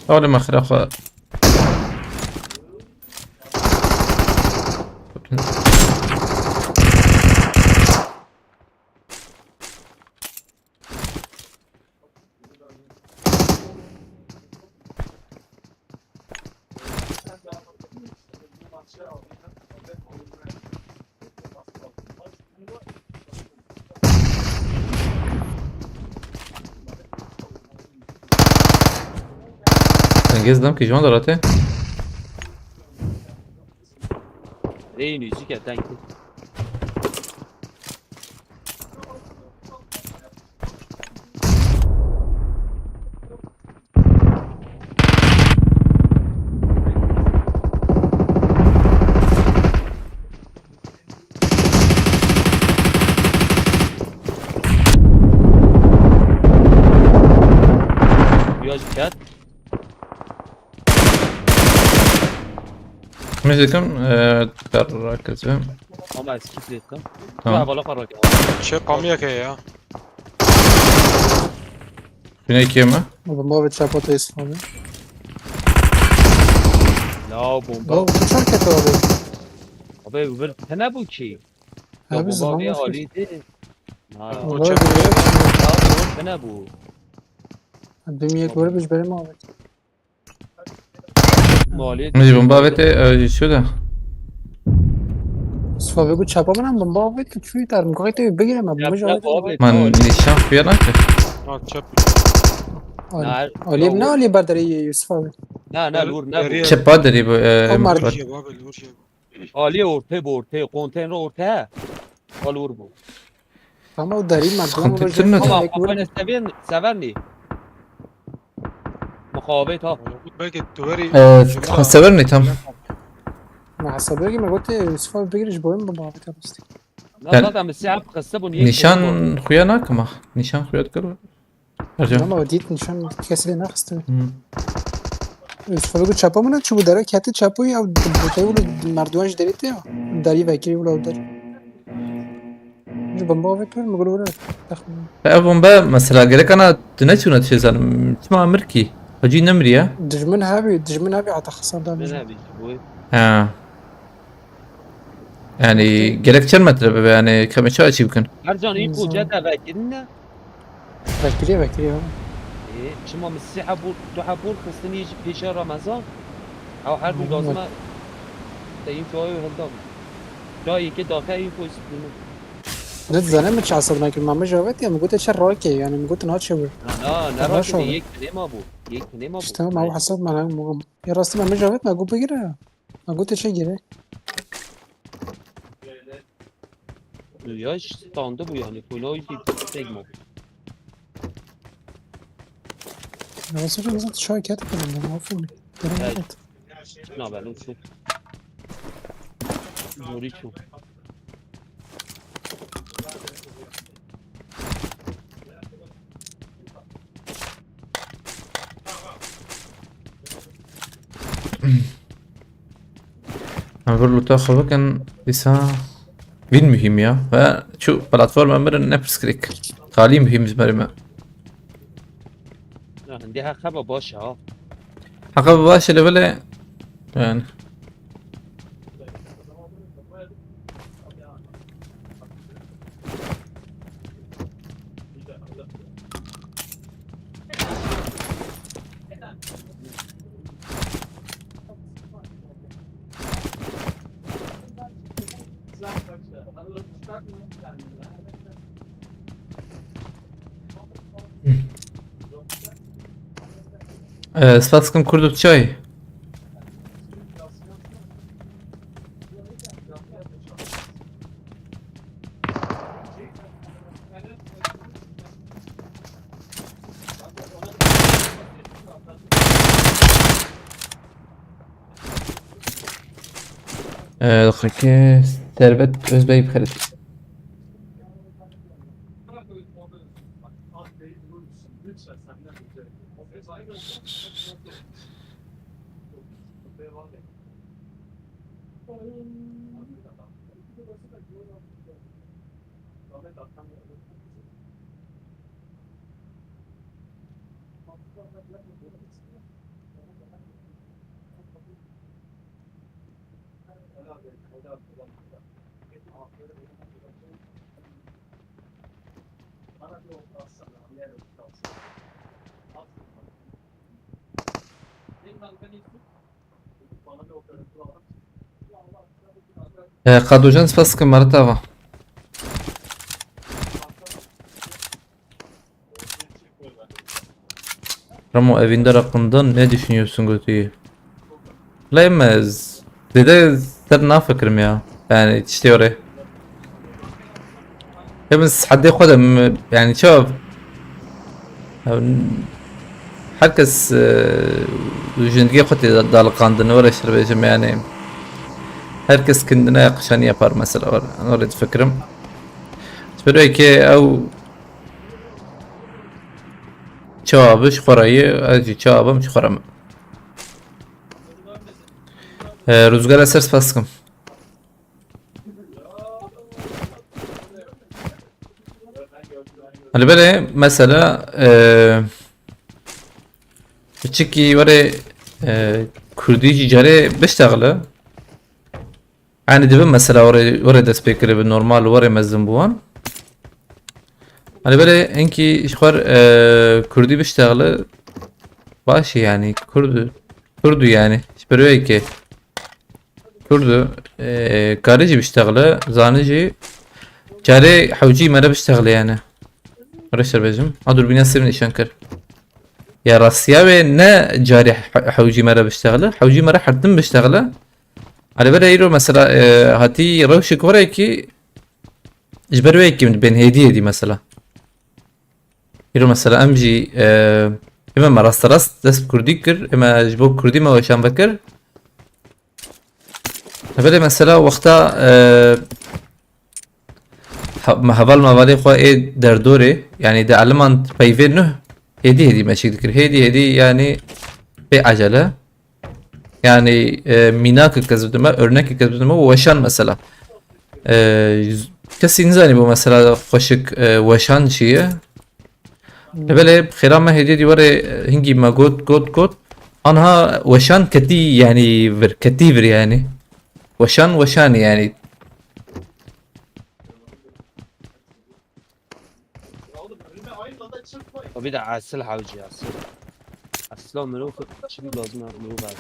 Oğlum, axire xwe. Dengê zilam kî ji wan derate? Rê nûzîke deng. Biraz ket. Min dikim, e, ter rakizim. Ama eski dikim. Tamam. Ya bala para. Şey pamiyek ya. Yine iki mi? Bomba ve çapa teslim abi. Ya bomba. Ya bu çar ket abi. Abi öbür tane bu ki. Ya abi bomba zaman bir yok. Aliydi. Ha. O bomba çöp bir yok. Ya bu tane bu. Dünya göre biz benim abi. Maliyet. Min jî bomba avête, e, jî çû de. Sifa vê ku çapa min em bomba avête çûyî der. Min gayet bigire me bomba jî avête. Man nîşan xuya nake. Ha, çap. Ali, Ali ne Ali berderê Yusuf abi? Na, na, lûr ne bu. Çepa derî bu, e, Omar. Lûr jê bu abi, lûr jê bu. Ali ortê bu, ortê. Konteyner ortê. Al vur bu. Tamam, o derî merdum. Kontektir ne? Ama kafayla seven, seven ni. Mukavemet ha. Belki duvarı. Evet, sever ne tam? Ma hesabı ki me gote Yusuf abi bigir ji boyun bu muhabbet yapmıştık. Ne zaten bir siyah kısa bu niye? Nişan xuya nakma. Nişan xuya dikir. Ercan. Ama o dit nişan kesile naxiste. Hı. Yusuf abi çapa mı ne? Çubu dere keti çapo ya. Botayı vurdu merdiven ji derî te ya. Derî vekiri vurdu der. Ji bomba ve kör mı gulu vurdu. Ev bomba mesela gerek ana dine çuna çezanim. Çima amir ki? Hacı nemri ya. Dijmin abi, dijmin abi ata xasar da. Ne abi bu? Ha. Yani gerek çend metre be yani keme çay çi bikin? Her can iyi kuca da vekirin ne? Vekiriye, vekiriye. E, çima min sê hebûr, du hebûr xistinî ji pêşa Ramazan? Ew her du lazim e. Te yîn çoyê hilda. Cayê ke date yîn xwe zî dînin. Ne dizane min çi hesab nakir, ma min javet ya, min gote çi rake, yani min gote naçe bir. Na, na, ne rake de yek ne ma bû. Yek ne ma bû. İşte ma bu hesab ma, ya rastî ma min javet ma got bigire. Ma gote çi gire. Ya standı bu yani. Koyuna o yüzden tek mi? Ya nasıl bir insan şikayet etmedim ben. Aferin. Evet. Ne haber olsun? Doğru çok. Em vir lûta xwe bikin, dîsa vîn muhîm ya. Ve çu platforma mirin ne pirsgirêk. Xalî muhîm ji berê me. Ya, hindê heqe be baş e ha. Heqe be baş e, lê belê, yani. Ee, spas dikim Kurdo, tu çi yî? Ee, xwekê Servet Özbey bixelît. Ee, Kadocan, spas dikim, Marit ava. Ramo, evinde hakkında ne düşünüyorsun, götüyü? Lê me zêde ser nafikirim ya. Yani işte oraya. Hepimiz haddi koydum yani çok. Herkes e, jindigi xwe tê dalikandin, were şer bêjim yani. Herkes kendine yakışanı yapar mesela, öyle fikrim. Spero ki ew çawa bi ji xwe re ye, ez jî çawa bim ji xwe re me. E, Ruzgar, ez ser spas dikim. Hani böyle mesela, e, piçikî were, e, Kurdî jî carê biştexile. Yani dibe mesela were, were dest pê kiribe, normal were mezin bû wan. Hani böyle enkî ji xwe, e, Kurdî biştexile baş e yani. Kurdu, Kurdu yani. Ji ber wê yekê Kurdu, e, kare jî biştexile, zane jî carê hewcî me re biştexile yani. Were şer bêjim. Ha, durbîna sê min îşan kir. Ya rastiya wê ne carê he-, hewcî me re biştexile. Hewcî me re her tim biştexile. Hani böyle îro mesela, e, hatî rewşek were ki ji ber wê yekê min bên hêdî hêdî mesela. Îro mesela em jî, e, ême me rasterast dest bi Kurdî kir, ême ji bo Kurdî me weşan vekir. Belê mesela wexta, e, he-, me heval mevalê xwe ê derdorê, yanî di eliman peyvê nuh, hêdî hêdî me çêk dikir. Hêdî hêdî yanî bê ecele. Yani, e, mînakek ez bidime, örnekek ez bidime, weşan mesela. E, kesî nizanî bu mesela xweşik, e, weşan çi ye? Hı. E, belê xêra me hêdî dî were, e, hingî me got, got, got. Anha weşan ketî, yani vir, ketî vir yani. Weşan, weşan yani. O bir de asil havcı, asil. Asil o mirov, çi lazım mirov var.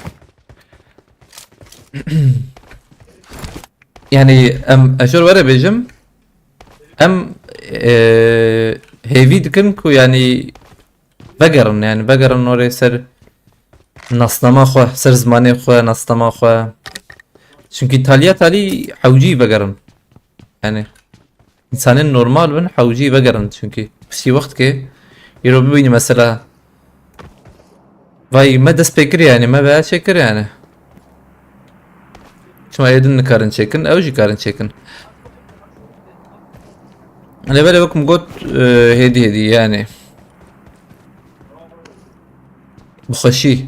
Yani em, ez jor were bêjim, em, e, hêvî dikin ku yani vegerin, yani vegerin orê ser nasnama xwe, ser zimanê xwe, nasnama xwe. Çünkü taliya talî hewcî vegerin. Yani. Însanên normal bin hewcî vegerin çünkü. Piştî wextkê îro bibînî mesela. Vay me dest pê kir yani, me veya çêkir yani. Çima ê din nikarin çêkin, ew jî karin çêkin. Lê belê wek min got, e, hêdî hêdî yani. Bi xweşî.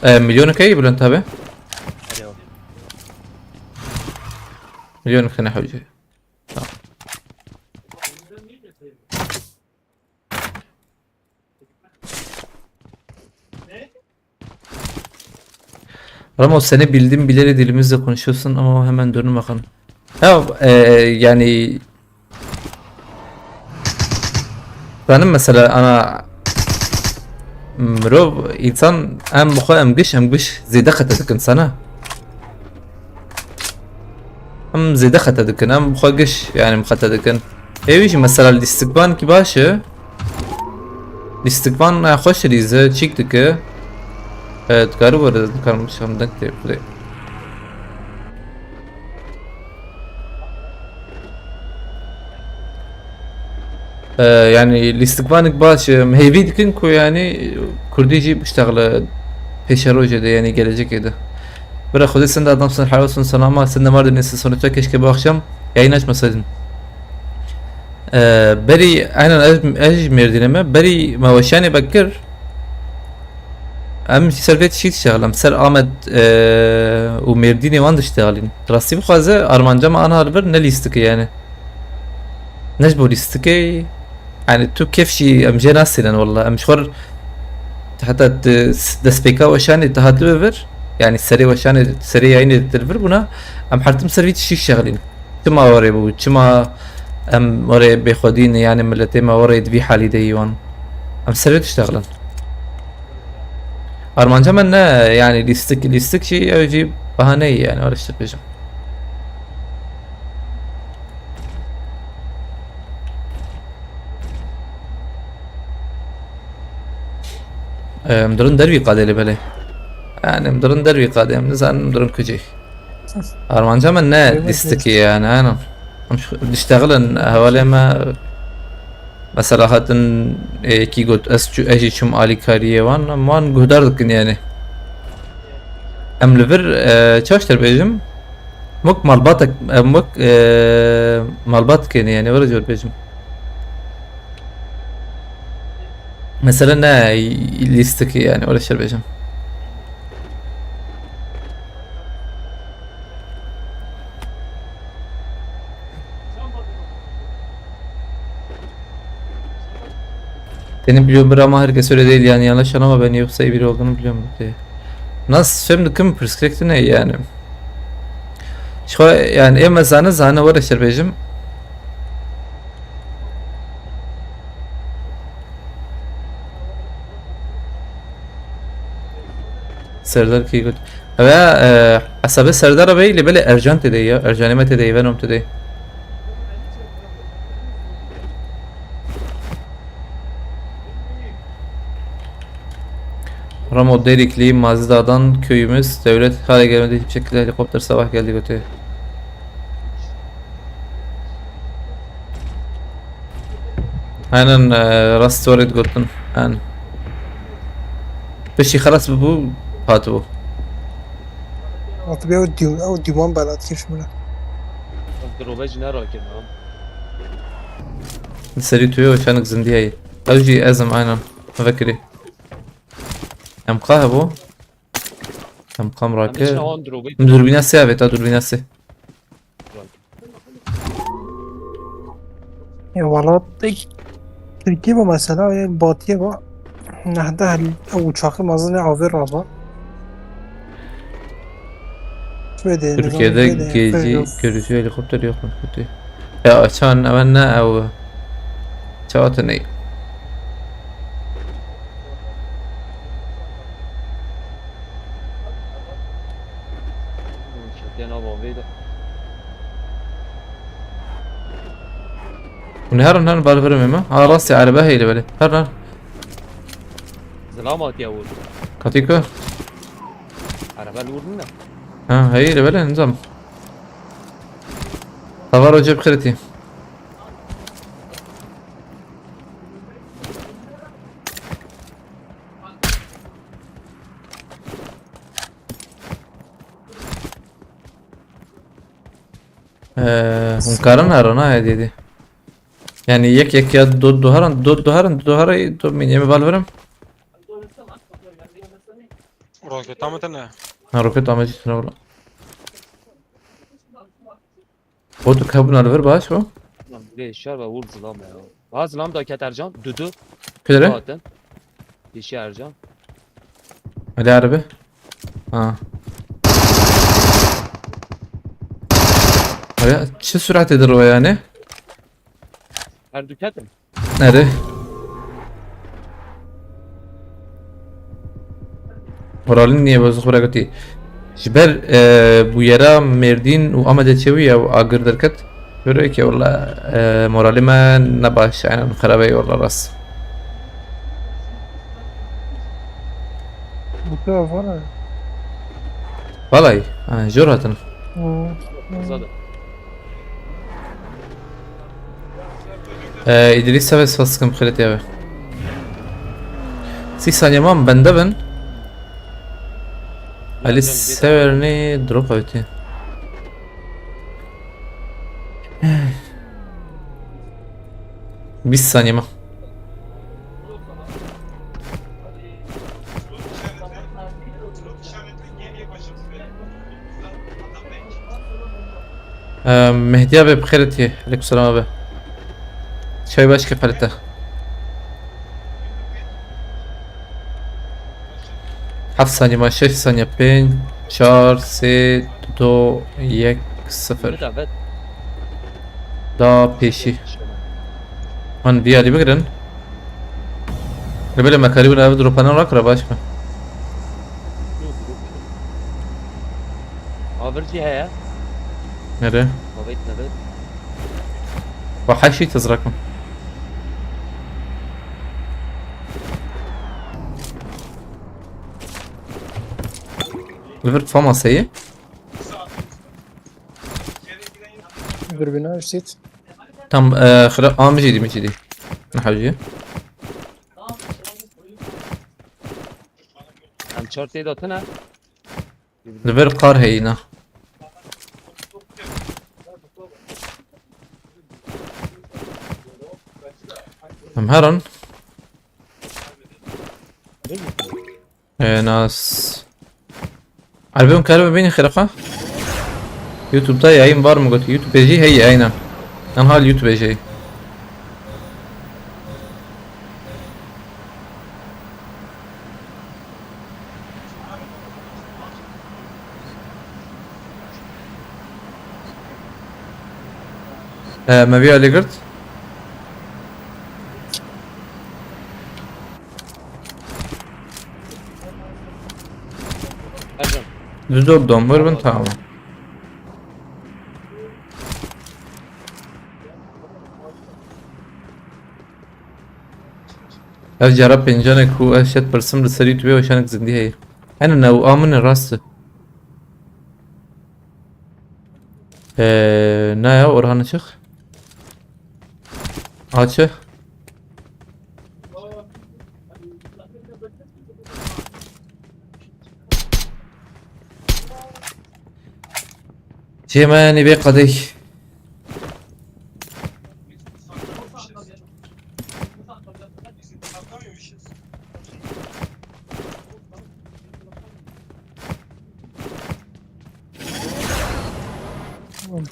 E, milyonu key Bülent abi? Alo. Milyonu kene hocam. Tamam. Ramo, seni bildim bileli dilimizle konuşuyorsun ama hemen dönün bakalım. Ya, e, yani benim mesela ana mirov insan em bu kadar em giş em giş zêde qete dikin sana. Em zêde qete dikin, em xwe giş, yani, qete dikin. Êwî jî mesela lîstikvan ki baş e. Lîstikvan, e, xweş rîze, çîk dike. E, dikari were, dikarim şam deng tê xwedê. E, yani lîstikvanik baş e, em hêvî dikin ku yani Kurdî jî biştexile pêşerojê de, yani gelecekê de. Bira Xwedê sende adamsın, helal olsun, salama, sende Mardin'e, siz sonuçta keşke bu akşam yayın açmasaydın. Ee, berî, aynen, ez, ez jî Mêrdînê me. Berî me weşanê vekir, em jî ser vê tiştî diştexilin. Em ser Amed, ee, û Mêrdînê wan diştexilin. Rastî bixwaze, armanca me anha li vir ne lîstikê yani. Ne ji bo lîstikê, yani tu kêf jî em jê nasînin walla. Em ji xwe r-, heta tu s-, destpêka weşanê tu hatibe vir, yani serê weşanê, serê yayînê tu li vir bûna, em her tim ser vî tiştî şexilîn. Çima were bû, çima em were bêxwedî ne, yani miletê me were di vî halî de yî wan. Em ser vê tiştexilin. Armanca me ne, yani lîstik, lîstik jî, ew jî bahaneyî yani, were işte bêjim. Em dirin dervî qadê lê belê. Yani em dirin dervî qadê, em nizanin em dirin kucê. Armanca me ne lîstikê yani, aynen. Em şu, diştexilin hevalê me mesela hatin, e, yekî got, ez çû, ez jî çûm alîkariyê wan, em wan guhdar dikin yani. Em li vir, e, çaştir bêjim. Muk malbatek, em muk, e, malbat keni yani, öyle jor bejim. Mesela ne lîstikî yani, öyle şey bejim. Seni biliyorum bir ama herkes öyle değil yani, yanlış anlama beni, yoksa iyi biri olduğunu biliyorum diye. Nasıl film kim perspektif ne yani? Şu yani en mezanı zane var işte bejim. Serdar kî got. Ev e, hesabê Serdar bey lê belê Ercan tê de ya. Ercanê me tê de, Venom tê de. Ramo Derikli, Mazida'dan köyümüz. Devlet hala gelmedi hiçbir şekilde, helikopter sabah geldi götü. Aynen, e, rast story gotin. Aynen. Piştî xelas bû, hatibû. Hatibû ew dî-, ew dîwan belat kir ji min re. Ev dirobe jî ne rakir, ha. Li serî tu yê çanik zindî heye. Ew jî ez im, aynen. Vekirî. Em qa hebû. Em qam Em rake. Diçin awan dirobe. Em durbîna sê avêta, durbîna sê. Ya welat tek Tirkiye bu mesela, ya Batiye bu. Nehde hel, ew uçakı mazını aver raba. Şöyle de, Türkiye'de nizam böyle gezi yapıyor. Görücü helikopter yok mu? Kötü. Ya açan hemen ne ev? Çavatı ne? Şetiye nav avê de. Hûn herin, herin, bal verim ême. Ha, rastî erebe heye li belê. Herin, herin. Zilam hatiye wir. Katî ku? Erebe li wir nîne. Ha, heye li belê, nizam. Tavaro cê bi xêr tî. Ee, hûn karin herin ha, hediye dî. Yani yek yek ya do, do herin, do, do herin, do herin, do min, em ê bal verim. Roketa mı tane? Ha, roket amacı üstüne vur. O tu kabın alver baş o. Lan, bir de şer ve vur zilam ya. Ha, zilam da ket Ercan, dudu. Kudere? Zaten. Yeşil Ercan. Ali arabi. Ha. Aya, çi süratedir o yani? Her duketim. Nerede? Moralin niye bozuk bırakıtı? Ji ber, e, bûyera Mêrdîn û Amedê çêbûye û agir derket. Görüyor ki, wala, e, moralê me ne baş, yani xerabe ye, wala rast. Bu kadar var ya. Vallahi, ha, jor hatin. Hı. Zaten. Ee, İdris Seves baskın kredi abi. Sî saniye man bende bin. Ali Severni drop avêtiye. Bîst saniye ma. Ee, Mehdi abi, bi xêr tî. Aleyküm selam abi. Çay baş kefalete. Heft saniye ma, şeş saniye, pênc, çar, sê, du, yek, sifir. Vet, vet. Da pêşî. Hûn vî alî bigirin. Li belê me karîbûn ev dropanan rakira baş be. Avircî heye. Nere? Avêt nebe. Wa heşî tizrakim. Li vir famaseyê. Dürbünü açtı. Tam, e, xira, a, min jî dî, min jî dî. Ne hewcî? Em çar tê de tune. Li vir qar heyî ne. Em herin. Ee, nas. Erbê hûn karibe bînin xêrxa? YouTube-da yayın var mı gotî? YouTube jî heye, aynen. Em hal YouTube jî. Ee, me vîya lê girt. Ercan. Düz dört don ver bin, tamam. Ev cara pêncanê ku ez şet pirsim li ser YouTube weşanek zindî heye. Hene ne û amine rast e. Ee, ne ya Orhan Işık? Açı. Çêmenî bê qedêy.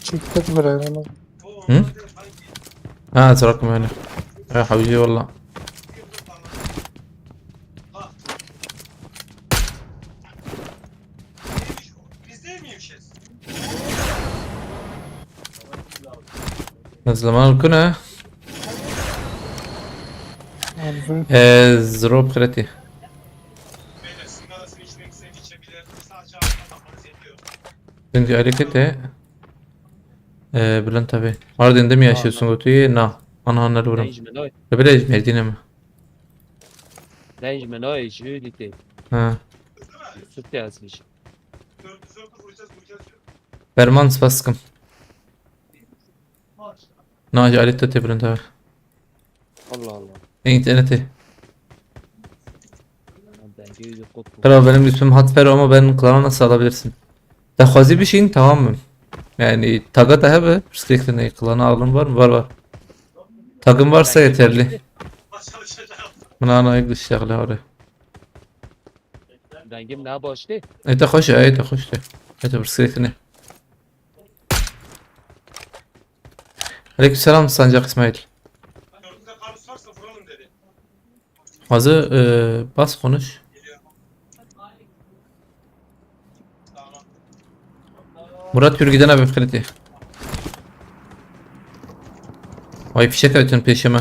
Çektik buraya. Hı? Ha, trak mı öyle? Ya havcı valla. Zaman kuna. Abi. Ez rop xireti. Çünkü harekete. Ee, Bülent abi. Mardin'de mi yaşıyorsun, Batu? Na. Ana, anladım. Denj mi noy? Bile Mardin'e mi? Denj mi noy? Jüdite. Ha. Türkçe yazmış. Ferman spas kim? Na, alet te Bülent abi. Allah Allah. İnterneti. Dengê wî qut bû. Kral, benim ismim Hatfer ama ben klana nasıl alabilirsin? Daxwazî bişîn, tamam mı? Yani taga da hebe, pirsgirêk ne, klana alın var mı? Var, var. Tagın varsa yeterli. Min ana yek diştexle hore. Dengim ne baştı? E te hoş, e te hoş te. E te pirsgirêk ne. Aleykümselam Sancak İsmail. Hazır, e, bas konuş. Murat, yürü gidene bir kredi. Vay, fişek atın peşime.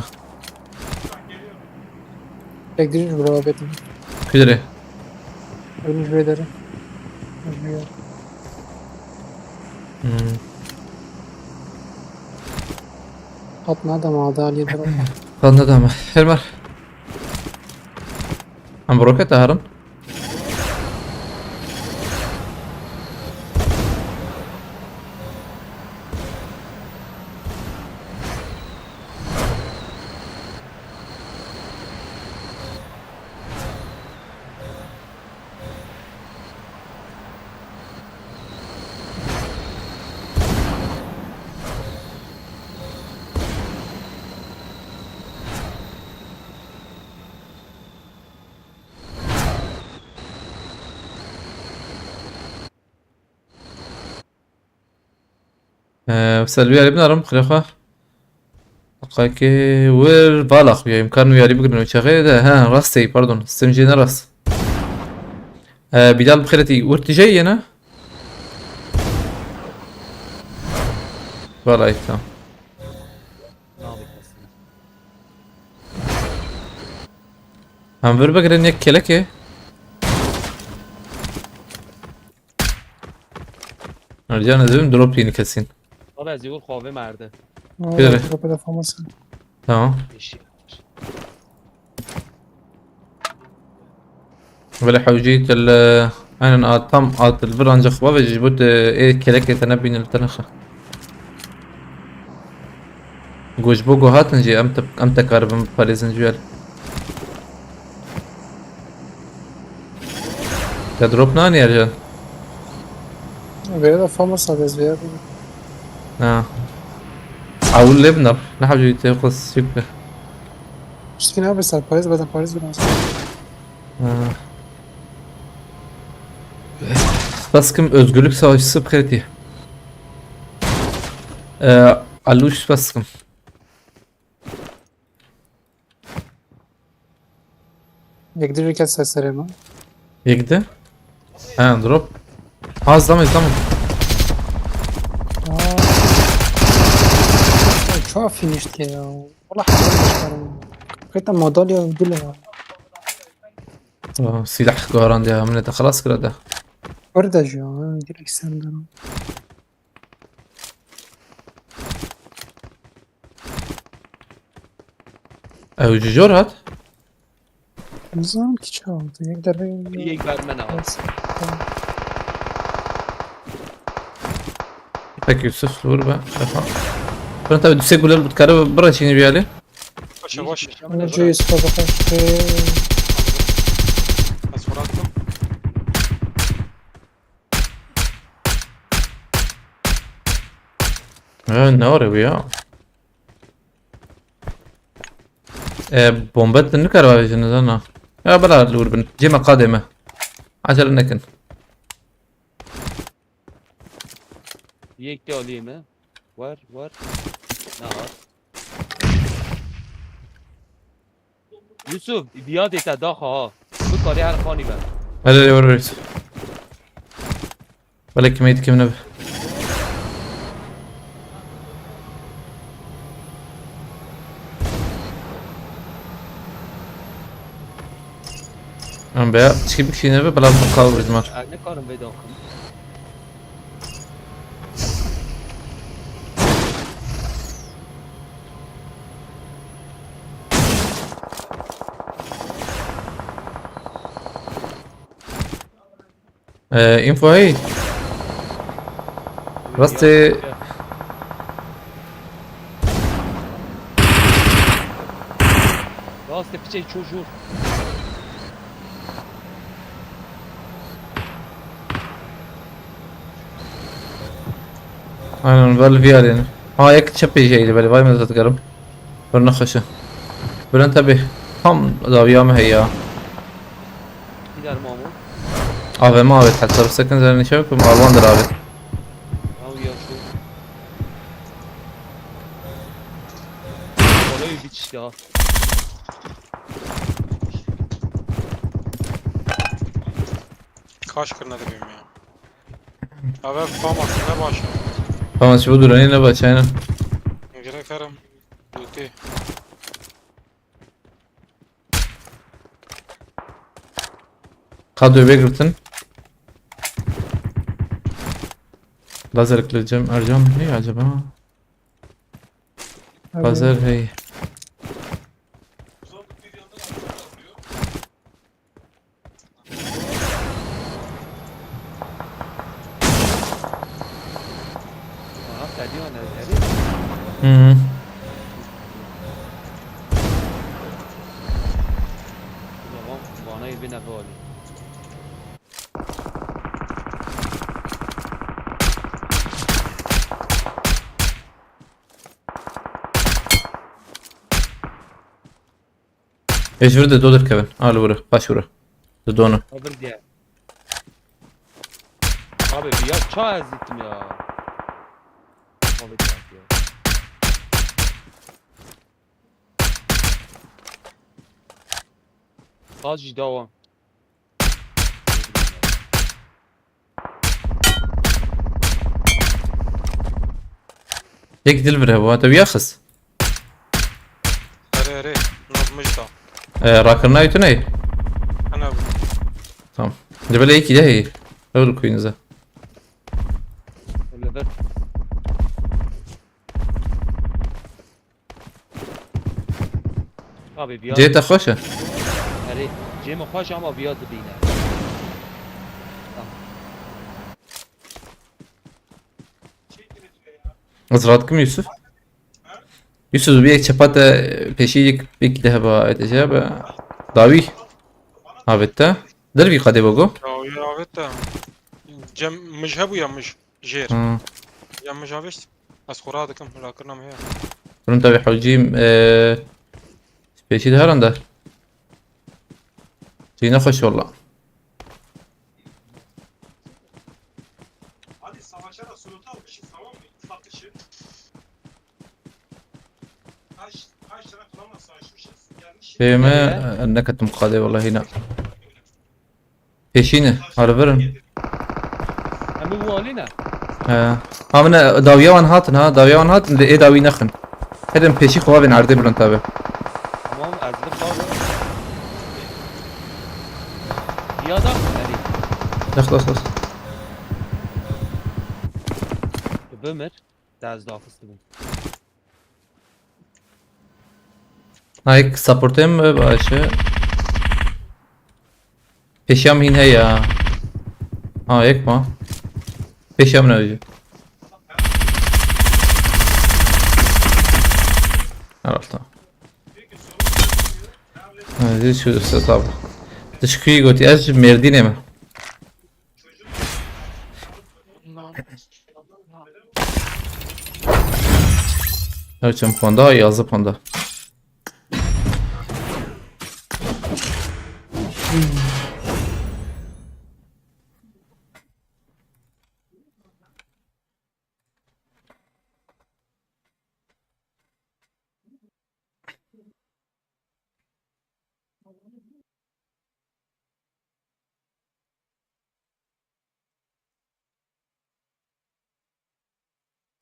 Tek dirij bro, bekle. Kudere. Ölmüş bederi. Ölmüyor. Hmm. Atma adam aldı, Ali Duran. Anladım. Her var. Em bi roket herin. Ee, Selvi, erê binarim, xirê xwe. Qakê wir vala xwe ya, imkan wî yarî bigrin û çaxê de, he, rast ey, pardon, stim jê ne rast. Ee, Bilal, bi xêretî wir tijey yene? Vala ey, tamam. Em vir bigirin yek kelekê. Ercan, ez bim drop yeni kesin. Abi ez yol xavê merde. Aa, Yürü. Kapıda faması. Tamam. Eşya. Wele hewcî til, e, aynen a tam a til vir ancak xwe ve ji bo te ê kelekê te nebîne li te nexe. Ku ji bo ku hatin jî em te, em te karibin biparêzin ji wer. Te drop nanî Ercan? Vêya da famas a dest vêya. Ha. Awil lê binar. Ne hewcî te xwe sik be. Piştî ne be ser Paris, beden Paris biraz. Ha. Spas kim, özgürlük savaşçısı Preti. Ee, Aluş spas kim. Yek dirî kes ser serê min. Yek de? Ha, drop. Ha, zame, zame. Aa. Ay, çawa finished ke ya. Wala hewal başkanım. Kayıtta madalya ödülü ya. Aa, silah garanti ya, millet xelas kira da. Orada ya, ha, direkt senden. Ew ji jor hat? Nizanim ki çaldı. Yek derê. Yek ber me ne hat. Peki Yusuf, vur be. Defa. Ben tabii düşsek gulel bu karı bırak şimdi bir hali. Başa baş. Enerji yüz fazla kaçtı. Az sonra attım. Ya ne var bu ya? E, bomba din nikare bavêjin, zana. Ya bela li wir bin. Cê me qadê me. Acele nekin. Yek de alayım he. Var var. Ne var? Yusuf, biya de te daxa ha. Bu karê her xanî ben. Hele hele vur vur. Belki meyit kim ne? Em be, çi bir şey ne be, bela bu kav bizim var. Er ne karım be daxım. Ee, info hey. Rastê. Rastê piçê çocuğu. Aynen, vel viyarên. Ha, yek çepê jeydi, belê vay me zat garim. Bir nexweşe. Bülent abi, tam dawiya me heya. Gider Mamo. A V M avêt, heta bi sekin zerê nîşe bikim, alwan dir avêt. Ew ya şu. Kolay bir çiş ya. Kaç kırına da bilmiyorum. Abi famas ne baş. Tamam, şu bu duranî ne baş, aynen. Gerek karım. Lütü. Kadroyu girtin. Lazer kılıcım Ercan ne acaba? Lazer hey. Aha, te diyo ne? Hı hı. Tamam, bana bir ne böyle. Ê ji vir de do derkevin. A li wir e, paş wir e. Di don e. Öbür diye. Abi bir ya çağ ezittim ya. Abi bir ya. Kaç devam. Yek dil vir hebû, te wiya xist. Erê erê. Nazmij da. E, rakirina wî tune ye? Ana bu. Tamam. Di belê yekî de heye. Ew li kuynize. Öyle ver. Abi bir Cê te xweş e? Erê, cê min xweş ama viya dibîne. Ez rahat kim Yusuf? Yusuf, bir çepa te pêşî yek, yek de heba, ete şey be. Dawî. Avête. Dervî qadê bogo. Ya ya evet de. Cem mij hebû ya mij. Jêr. Ha. Ya mij avêt. Ez xwe radikim, rakirina min heye. Bunun tabi hocim, e, Pêşî de herin de. Cî nexweş walla. Pê me, e, neketim qadê wallahî ne. Pêşî ne, halivirin. Em ê walî ne? He. Ha, min, e, dawiya wan hatin ha, dawiya wan hatin, lê ê dawî nexin. Herin pêşî xwe bavên erdê bilind tabi. Tamam, ez li bab. Ya da, yani. Dex, dex, dex. Bimir, dez daxist bim. Nayek supportê min be baş e. Pêşiya min hîn heye ha. Ha, yek ma. Pêşiya min heye. Herhalde. Ha, zî şu usta tabi. Dişkuyî gotî, ez ji Mêrdînê me. Her çend puan daha? Yazı puan da.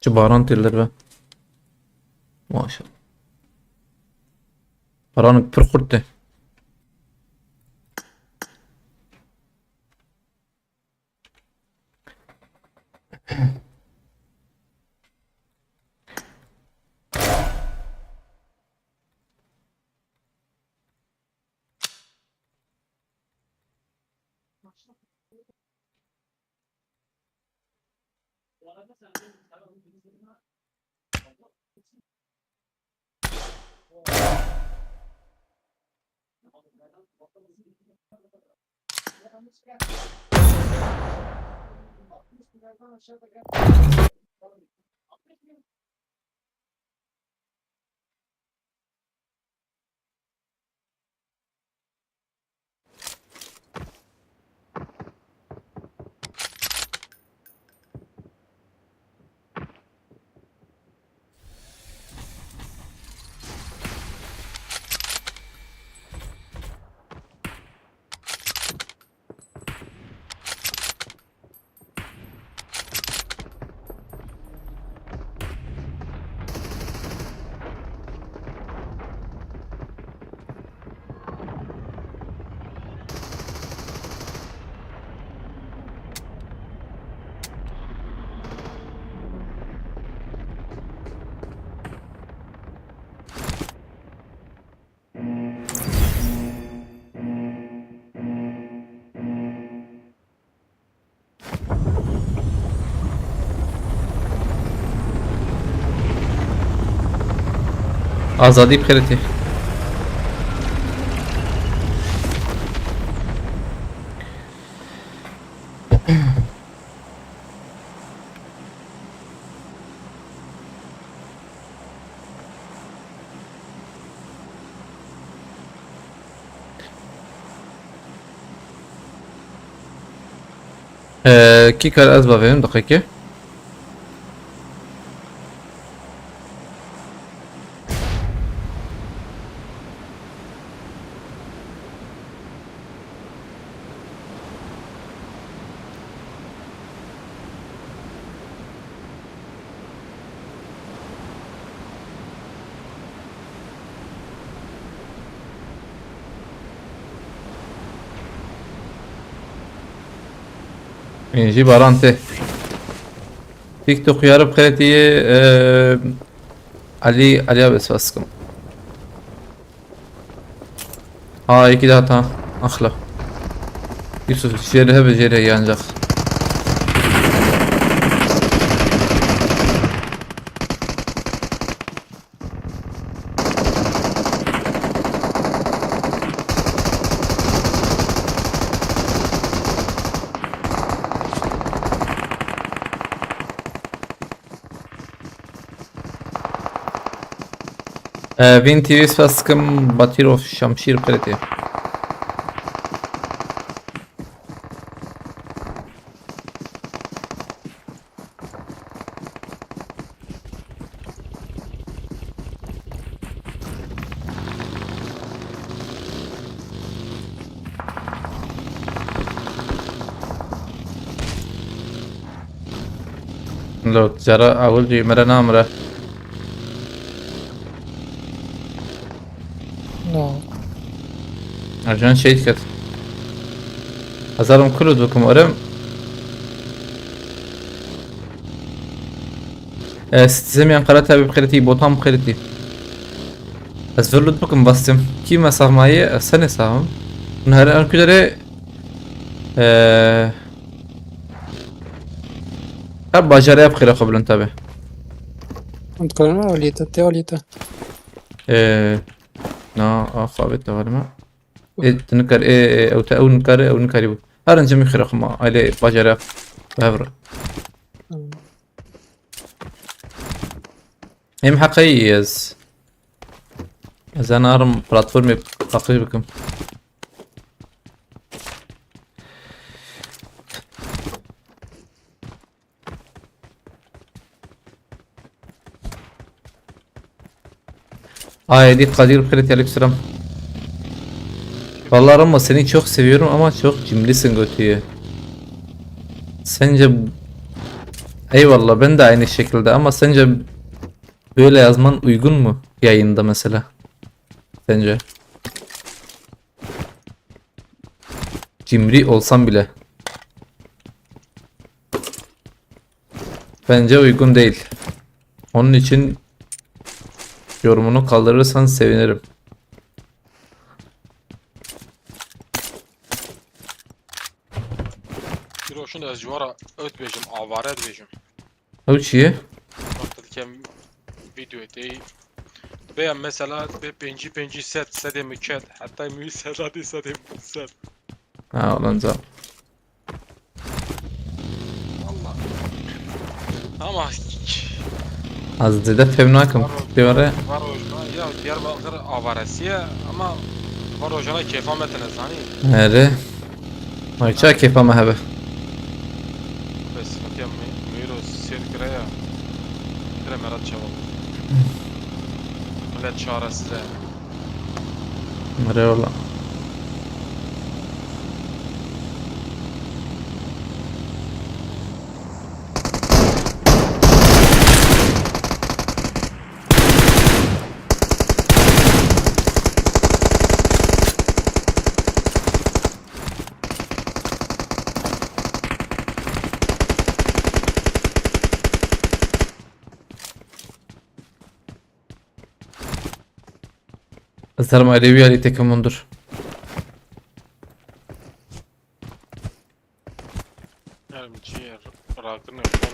Çi baran tê li be. Maşallah. Baran pir xurt tê. Azadî bi xêr tê. Ee, kî kar ez bavênim deqekê? Ên jî baran tê. TikTok yarı krediyi, e, Ali, Ali abi spas kim. Ha, iki daha ta. Axla. Yusuf, jêr hebe jêr heye ancak. Ee, Vin T V spas dikim, Batîrov Şamşîr Qirêtê. Lo, cara ewil jî mere namire. No. Ercan şehîd ket. Hezarim kulû dikim, erem. E, Citizen yan qara tabi bixêretî, botan bixêretî. Ez vir lût bikim, bastim. Kî me sahmayê, ez senê sahim. Hûn her an kuderê, e, her bajarê bixêre xwe bilin tabi. Hûn dikarin aliyete, te aliyete. E, na, axa bê tevalime. E, tu nikar, e, e, ew te, ew nikare, ew nikarî bû. Her encamî xêra xwe ma, ailê bajarê bi hev re. Tamam. Em heqeyî ez. Ez anarim platformê paqij bikim. Ay, Edî Kadir, Kırık, aleykümselam. Vallahi Ramo, seni çok seviyorum ama çok cimrisin götüyü. Sence, eyvallah, ben de aynı şekilde, ama sence böyle yazman uygun mu yayında mesela? Sence? Cimri olsam bile. Bence uygun değil. Onun için yorumunu kaldırırsan sevinirim. Pîroşin ez ji we re ew dibêjim, avare dibêjim. Ew çi ye? Wexta dikem vîdeoyê tê. Bê em mesela bê pêncî pêncî sed, sedê min ket, heta min sedadî sedê min sed. Ha, ulan can. Valla. Ama Ez zêde fêm nakim. Var o-, Pê were. Var rojna, ya Diyarbakır avaresiye ama var rojana kêfa me tine zanî. Erê. Ay, ça kêfa me hebe. Bes, ya mi-, mîro sêr kire ya. Kire merat çawa. Millet çaresiz e. Erê wala. Ez her ma elê wî alî têkim hundir. Her min çi rakirine xwe.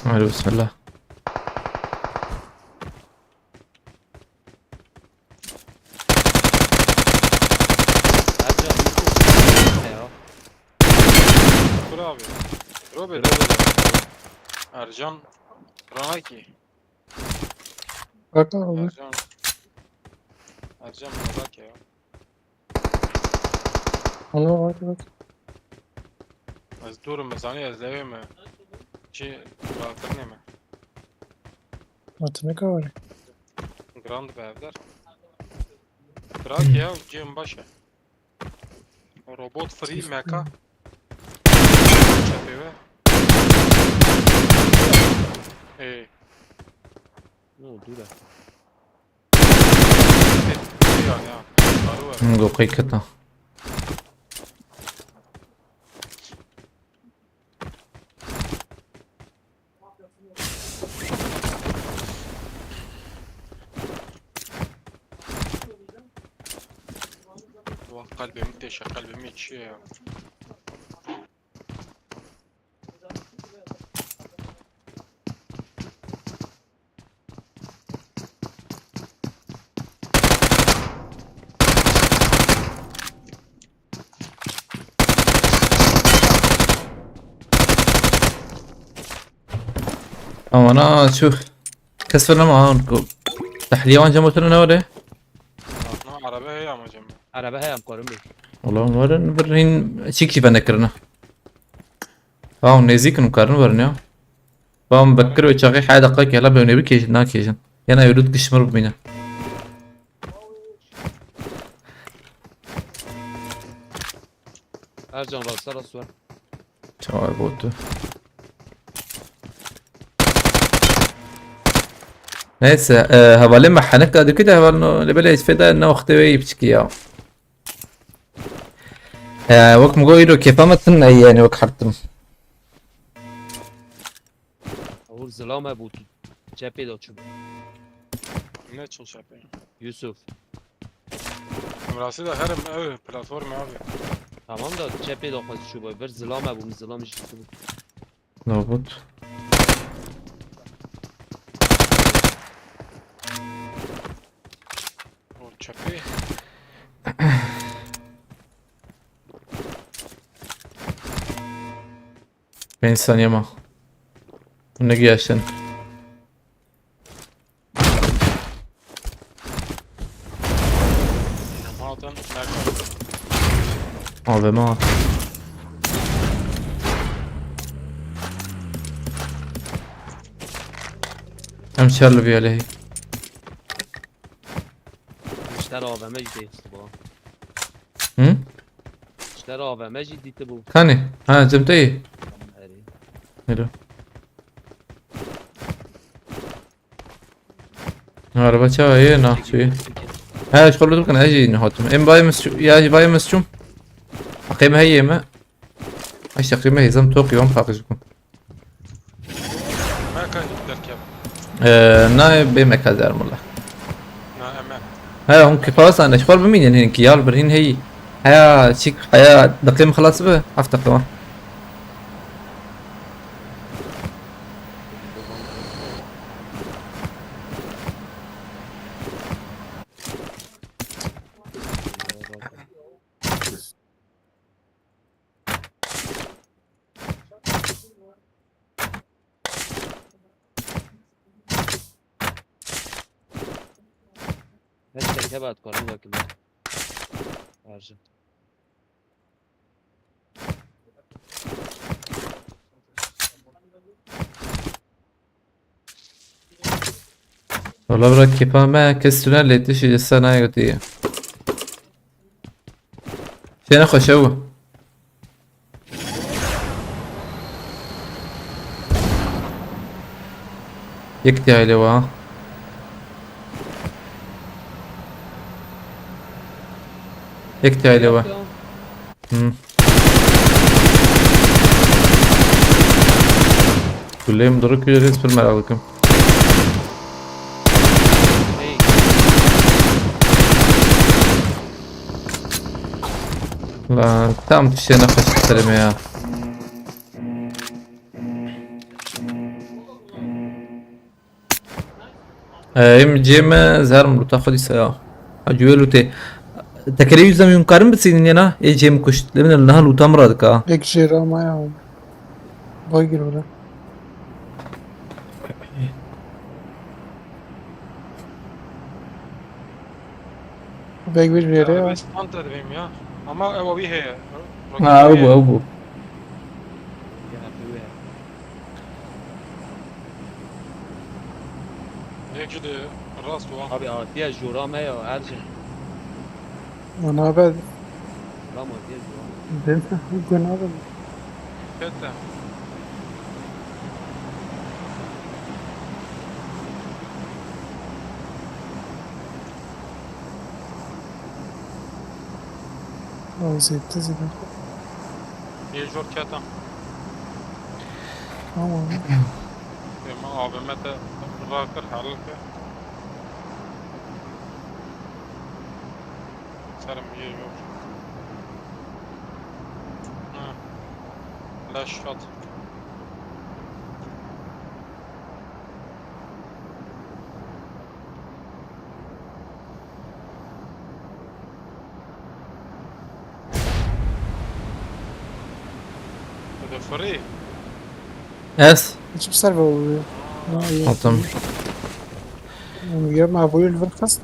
Hadi bismillah. Ercan, ne ya? Kur abi. Robert. Ercan. Ranaki. Bak abi. Ercan. Ercan, bak ya. Ana, bak, bak. Ez dûr im, ez anî, ez lewê me. Çi, rahatirnê me. Matine kawari. Grand be evder. Bırak ya, cem baş e. O robot free Tif- meka. Çepê ve. Ê. Ne oldu da? Ê, ya, ya. Arı var. Hı, go qey keta. Wah, qelbê min têşe, qelbê min çi ye ya? Ama na çu. Kes falan ama ha. Tahliye wan cem oturun ne var ya? Ha, araba heye ama cem. Araba heye em karim bir. Ulan var ya bir hin çik çi bende kirine. Tamam nezik nu karın var ne? Tamam bekir ve çakı hay dakika kela böyle bir kejin na kejin. Yana yürüt kişmir bu bine. Ercan rasta rast var. Çavar botu. Neyse, e, hevalê me henek da dikî de heval no, li belê feda ne wextê wê yî biçikî ya. E, wek min got îro kêfa me tune ye, yani wek hertim. Ewr zilame bû tu. Çepê de çû. Ne çû çepê? Yusuf. Em rastî de herim ev platformê abi. Tamam da çepê de xwest çû boy. Bir zilame bû, min zilam jî bû. Labut. O çepê. Pênc saniye ma. Hûn negihaştin. Hatin merkez. A V M at. Em şer li vî aleyhî. Ji te re A V M jî tê xist bû. Hı? Ji te re A V M jî dîtibû. Kanî? Ha, cem te yî. Herî. Hello. Araba çawa ye? Na, şey. Ha, şkol dur kan, ez jî ne hatim. Em bayım şu, ya bayım şu. Aqim heye mi? Aşağı qime hezam tok yon paqij kum. Meka derkep. Ee, na be meka der mulla. Na eme. Ha, hûn kifas an, şkol bimînin hin ki yar bir hin hey. Haya, çik, haya, daqim xelas bi, hafta tamam. Heştek hebat koran bakayım. Harcı. Wala bira kêfa me kes tune lê tişî ji ser nayê gotiye. Şey ne xweş ew. Yek tî aile wa. Yek tî aile wa. Hmm. Guleyim durup yürüyüz bir merak ettim. Hey. Lan tam tiştê nexweş kiserê me ya. Em cê me zer min lûta xwe dîsa ya. Hacî wê lûtê. Tekerê wî zem hûn karin bisînin yena? Ê cê min kuşt. Lê min niha lûta min radika. Ek jê re ama ya. Vay gir bile. Vek bir jê re ya. Abi stand da dibêm ya. Ama ew wî heye. Ha, ew bû, ew bû. Gene pê wê. Yek jî di rast wa. Abi atiye jora me ya Ercan. Wana be Ram atiye jora. Din guna be. Kete. Ew zêdtir zêde. Yê jor kete. Tamam. Ema A V M te rakir, helal kir. Serim yê jor. Ha. Leş hat. Difirî. Ez. Hiç bir serve oluyor. Aldım. Yema boyu li vir xist.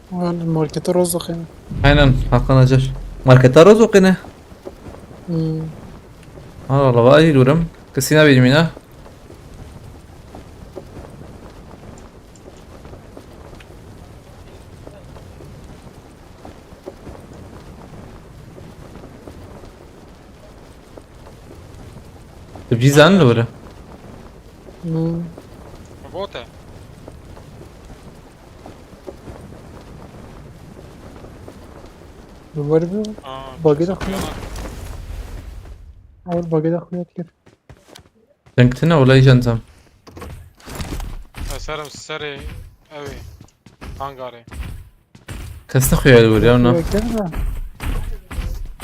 Wan markete roz dixin. Aynen, Hakan Acar. Markete roz dixin. Hmm. Allah Allah, vay durum. Kesî nabînim îna. Tu bî zanin li wir e? Hmm. Bote. Li wir bû. Aa, bagê de xuya. Awir bagê de xuya dikir. Deng tine olay jancam. Ez herim serê ew ê. Hangarê. Kes nexuya li wir ya, na. Bekle de.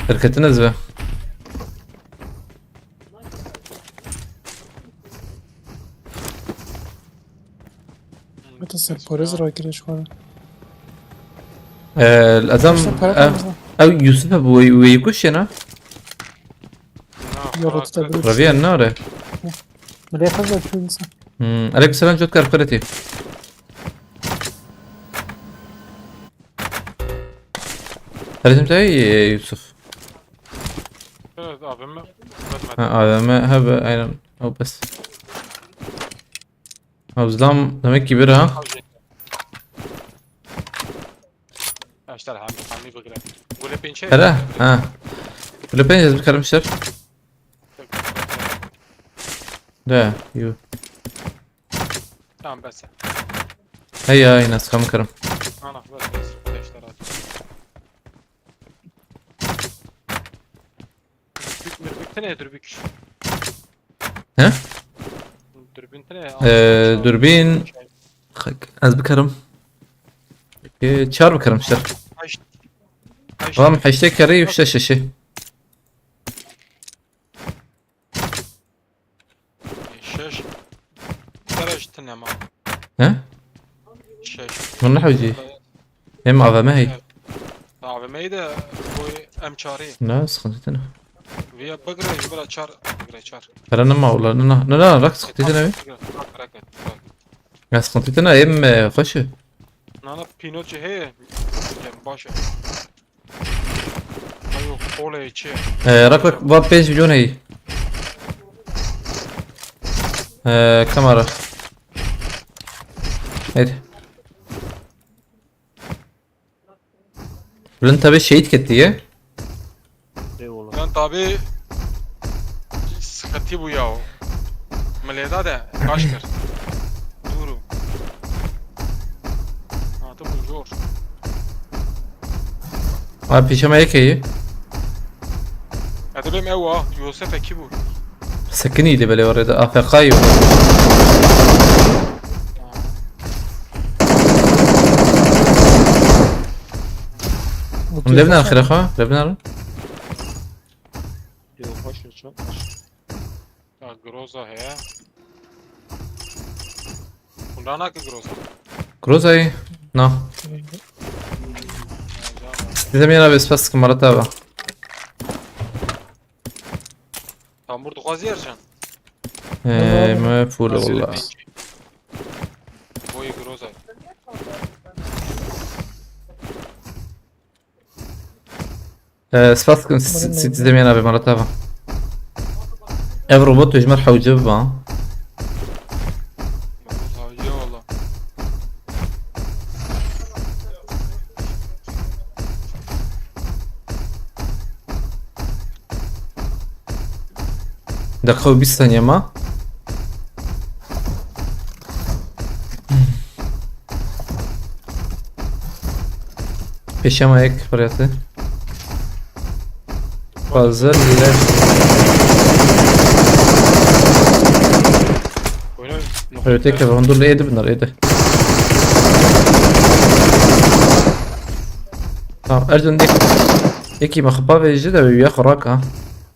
Derketin ez ve. Mete ser parêz rakire ji xwe. Ee, adam, Sen para ev, kalmasın. Ev Yusuf e, bu wê, wê kuş ya, na? Ya, rotita bir. Raviye nare. Milê xwe zor çû insan. Hmm, aleyküm selam, Cotkar Fereti. Herêtim te, e, Yusuf. Evet, A V M. Ha, A V M, ha, be, aynen. O bes. Ha, zlam demek ki bir ha. Aştar hem, hem bir gire. Gule pinçe. Hele, ha. Gule pinçe, bir karım şer. De, yu. Tamam, bes. Hey ya, yine sıkamı karım. Ana, bes, bes. Aştar at. Dürbük, mürbük tine, dürbük. He? Dürbün tine, ee, altı, dürbün. Şey. Ez bikarim. Ee, çar bikarim işte. Heşt. Heşt. Tamam, heşte kere, işte şeşi. Şeş. Kere işte ne ma? He? Şeş. Min nehewcî. Hem A V M hey. Evet. A V M'yî de boy M çarî. Ne, sıkıntı tine. Viya bigre, ji bira çar, bigre çar. Kere nema wala, ne, ne, ne, rak sıkıntı tine. Bigre, rak, rak, rak. Ya sıkıntı tine, em, e, xweş e. Nana pînotçi heye, baş e. Ayo, kolê çi? E, rak, rak, va pênc milyon hey. E, kamera. Haydi. Bilind tabi şehit kettiye. Eyvallah. Bilind tabi sıkıntı bu ya. Mileda de kaç kir. Duru. Hatı bu zor. Abi pijama yek iyi. Hadi benim ev ah. Yosef eki bu. Sekinî li belê orada A F K yû. Hûn lê bine axire xwe, lê bine rin. Yo, xweş e, çok xweş. Ya, Groza heye. Hûn ranake Groza. Grozayê? Na. Size mi yana bespas kim arata ba. Tambur dixwazî Ercan? Ee, me full valla. Boyu Groza. Ee, spas dikim, siz demeyên abi, mala tava. Ev robot ji me re hewce biba. Robot hewce wala. Deqiqa û bîst saniye ma. Pêşema yek firete. Fazla leş. Oyna. Öte keve, hundur êdi bunlar, êdi. Tamam, Ercan, dek. Yekî me xipa ve ji de ya xwe rak ha.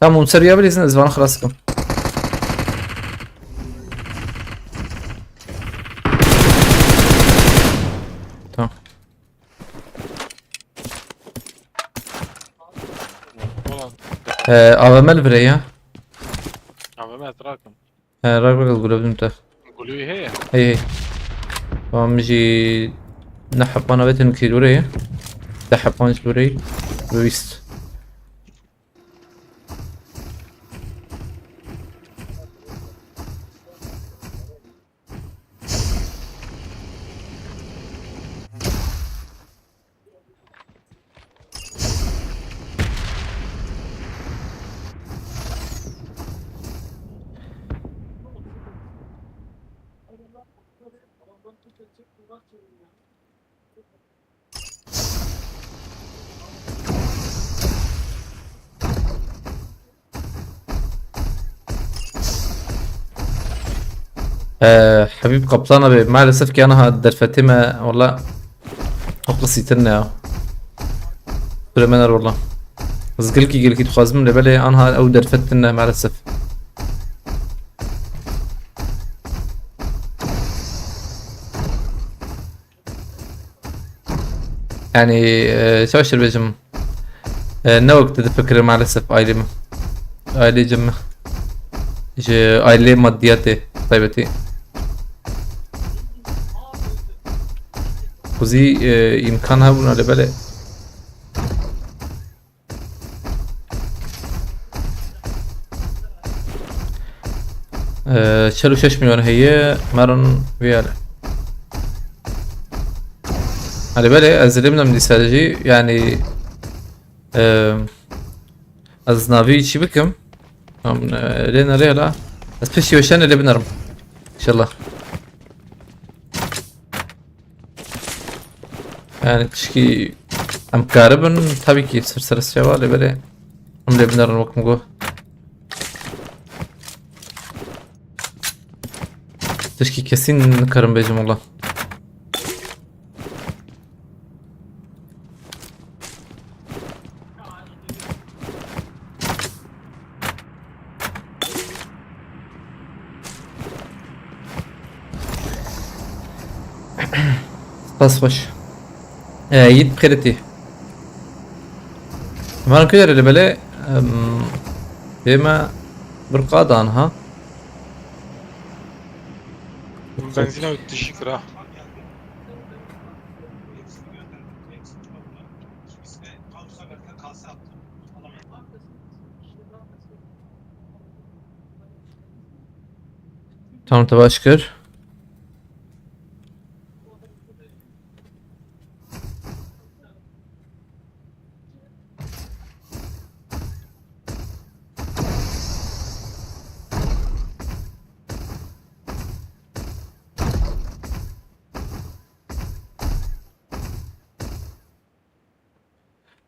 Tamam, hûn ser ya bilîzin, ez van xilas kim. Tamam. Ee, A V M li virê ya. A V M ez rakim. He, rak rak ez gule bidim te. Gulüyü heye. Hey hey. Tamam, min jî ne hepana vetin kî durê. De hepan ji durê. Bivîst. Ee, Habib Kaplan abi, maalesef ki ana derfetê me, wala, o qisîtir ne ya. Süremener wala. Ez gelkî gelkî dixwazim, lê belê anha ew derfetin ne maalesef. Yani, e, çawa şir bêjim? E, ne wek tu difikire maalesef ailê min. Ailê cem min. Ji ailê maddiyatê taybetî. Kuzî, e, îmkan hebûna lê belê. Ee, çel û şeş milyon heye, merin viyale. Hani böyle ez limnem dîsa jî, yani, e, ez navî çi bikim? Em, e, lê nerê la? Ez piştî weşan lê binerim. İnşallah. Yani tişkî em karibin, tabii ki ser ser şeva lê belê em lê binerin wek min got. Tişkî kesîn nikarim bêjim wala. Spas xweş. E, yît bi xêr tî. Van kuyar li belê, em, bême bir qadan ha. Benzîna wî tijî kira. Tamam, te baş kir.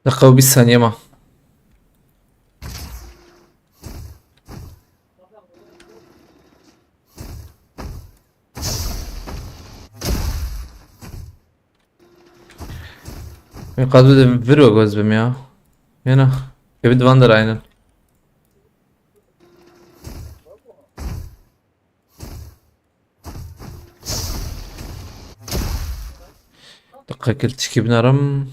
Deqa û bîst saniye ma. Min qadû de vir we goz bim ya. Yena. Evi divan der aynen. Diqekil tişkî binarim.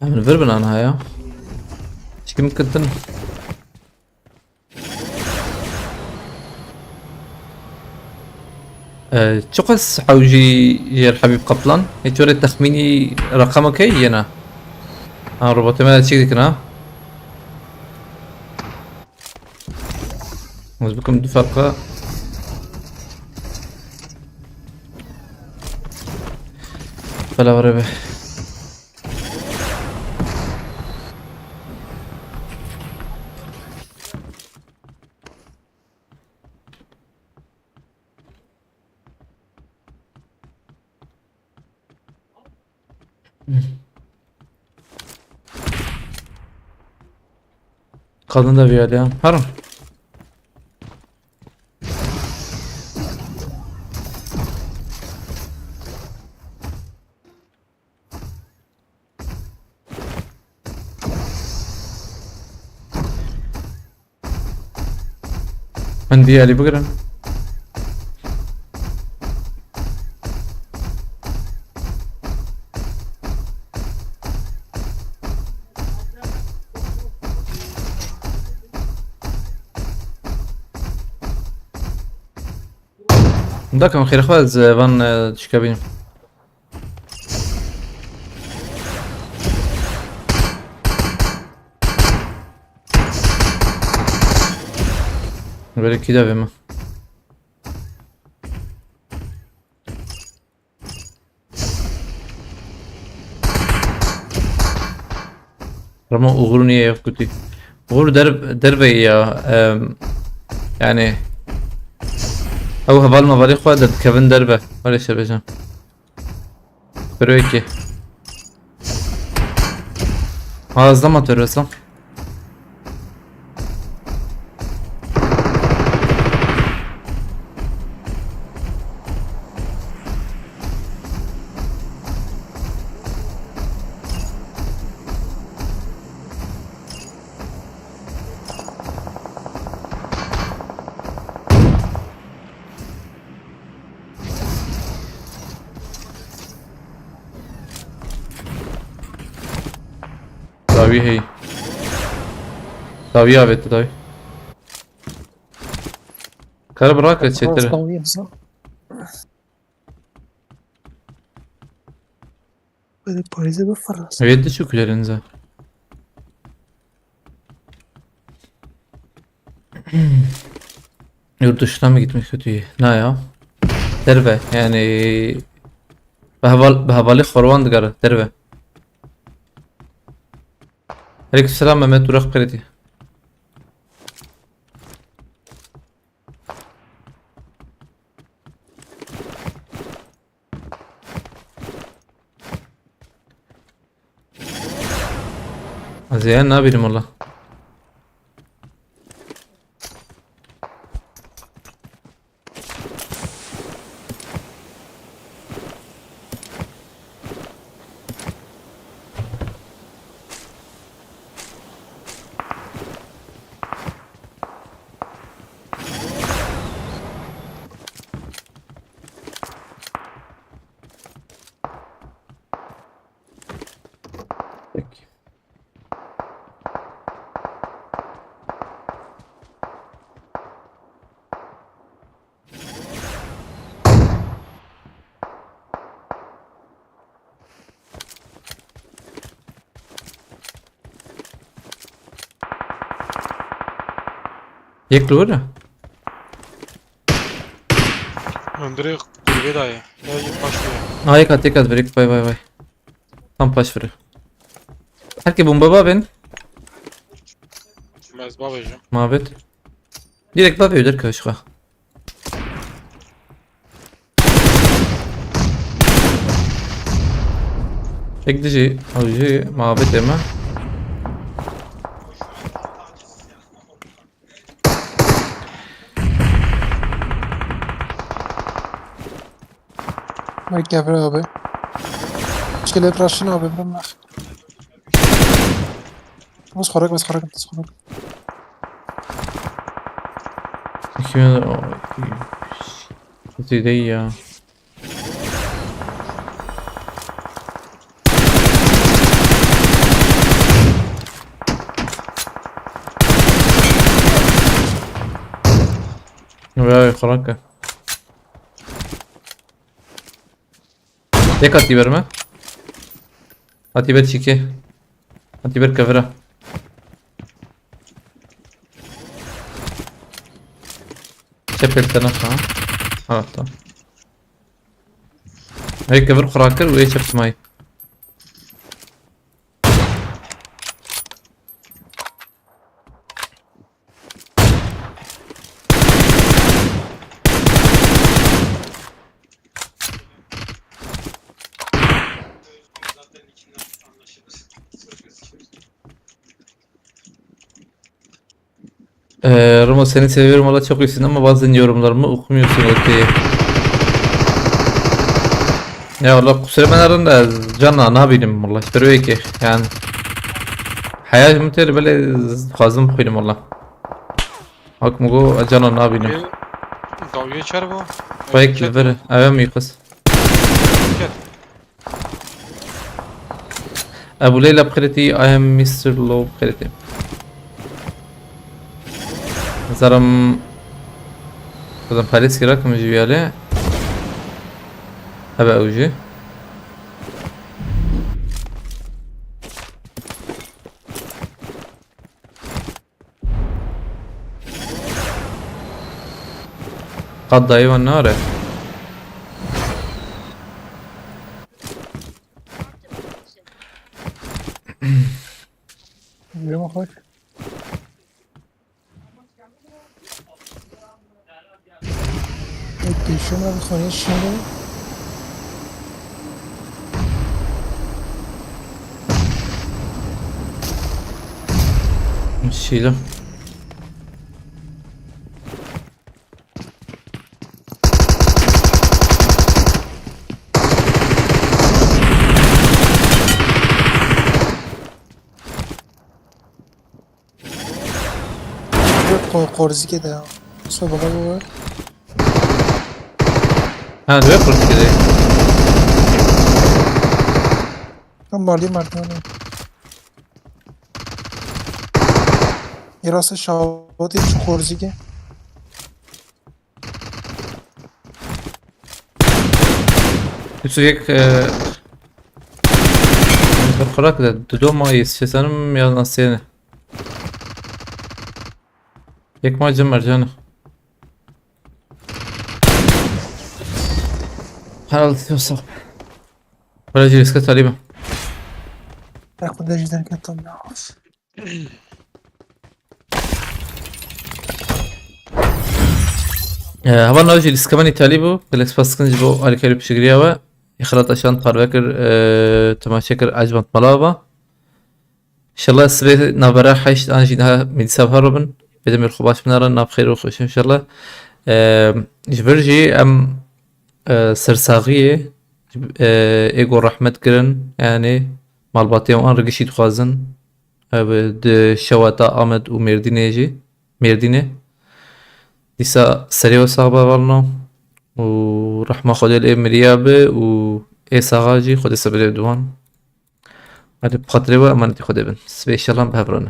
Em li vir bin anha ya. Çikim kitin. Ee, çiqas hewcî jêr Habîb Qaplan? Hiç were texmînî reqemeke yena? Ha, robotê me çîk dikin ha? Ez bikim du ferqa. Bela were be. Kadın da bir yerde ya. Harun. Min diyalî bigirin. Dakim xêr xwe ez, e, van, e, çika bînim. Belê kî davê min. Remo Uğur niye yok kutî? Uğur der-, derve ya, em, yani, ew heval mevalê xwe de dikevin derve. Öyle şey bêjim. Pero ki. Ağızda mı atıyor Özlem? Dawî hey. Dawî avêti dawî. Kare bırak çetir. Dawî yapsa. Böyle Paris'e bir fırlasın. Evet de çok güzel inza. Yurt dışına mı gitmek kötü? Ne ya? Derve yani. Bi heval-, bi hevalê xorwan digere derve. Aleyküm selam Mehmet Urak Kredi. Ez ê nabînim wala. Peki. Yek li wir e? Hundirê kulübê daye. Ya yek paş daye. Ha, yek at, yek at, bir yek, vay, vay, vay. Tam paş viri. Herkê bomba babên. Ez bavêjim. Mabet. Direkt bavê derkeve şixa. Ek dijî, ew jî mabetê me. Wek kevir abi. Şilê raşin abi, bim nax. Bas xorek, bas xorek, bas xorek. Kim? Zêde ya. Vay, xorek. Tek atî ber me. Atî ber çîkê. Atî ber kevira. Çep el tena ha. Ha, tamam. Hey, kevir xura kir û ê çep simayî. Ee, Ramo, seni seviyorum valla, çok iyisin ama bazen yorumlarımı okumuyorsun, okey. Ya valla kusura bakma da canla ne bileyim valla, işte öyle ki yani. Hayal mi ter böyle fazla mı koydum valla. Hak mı go, canla ne bileyim. Dawiyê çer bu? Faik li vir, eve mi kız? Çer. Ebu Leyla bi xêretî, I am Mister Low bi xêretî. Zaram, zaram Paris kira kim ji viyale. Hebe ew jî. Qat dayê wan nare. Yürüme koş. Peki, şuna bir konuya şimdi. Şiyle. Yok, ko-, korzike de ya. Soba baba var. Ha, duyuyor korzike de. Tam bağlı merdiveni. Yarası şahvati şu korzike. Yusuf yek, e, bir kurak da dudu ma yis senim ya nasıl yani? Yek ma cim mercanı. Herhalde yoksa. Böyle ciriske talibim. Bak, bu da cidden kötü oldu. Heval navê jî lîskemenî talî bû. Gelek spas dikin ji bo alîkarî piştgiriya we. Îxlat Aşan parve kir, e, temaşe kir, ecband mala ba. Înşallah sibê navbera heşt an jî niha mîdîsa bi hev re bin. Bê demê xwe baş binare, nav xêr û xweş înşallah. E, ji vir jî em, e, sersaxiyê, e, ê ku rehmet kirin, yani malbatê wan re gişî dixwazin. Ev di şewata Amed û Mêrdînê jî, Mêrdînê. Dîsa serê we sax be hevalno. Û rehma Xwedê li ê miriya be û ê saxa jî Xwedê sebirê bi wan. Hadi bi xatirê we emanetî Xwedê bin. Sibê înşallah bi hev re ne.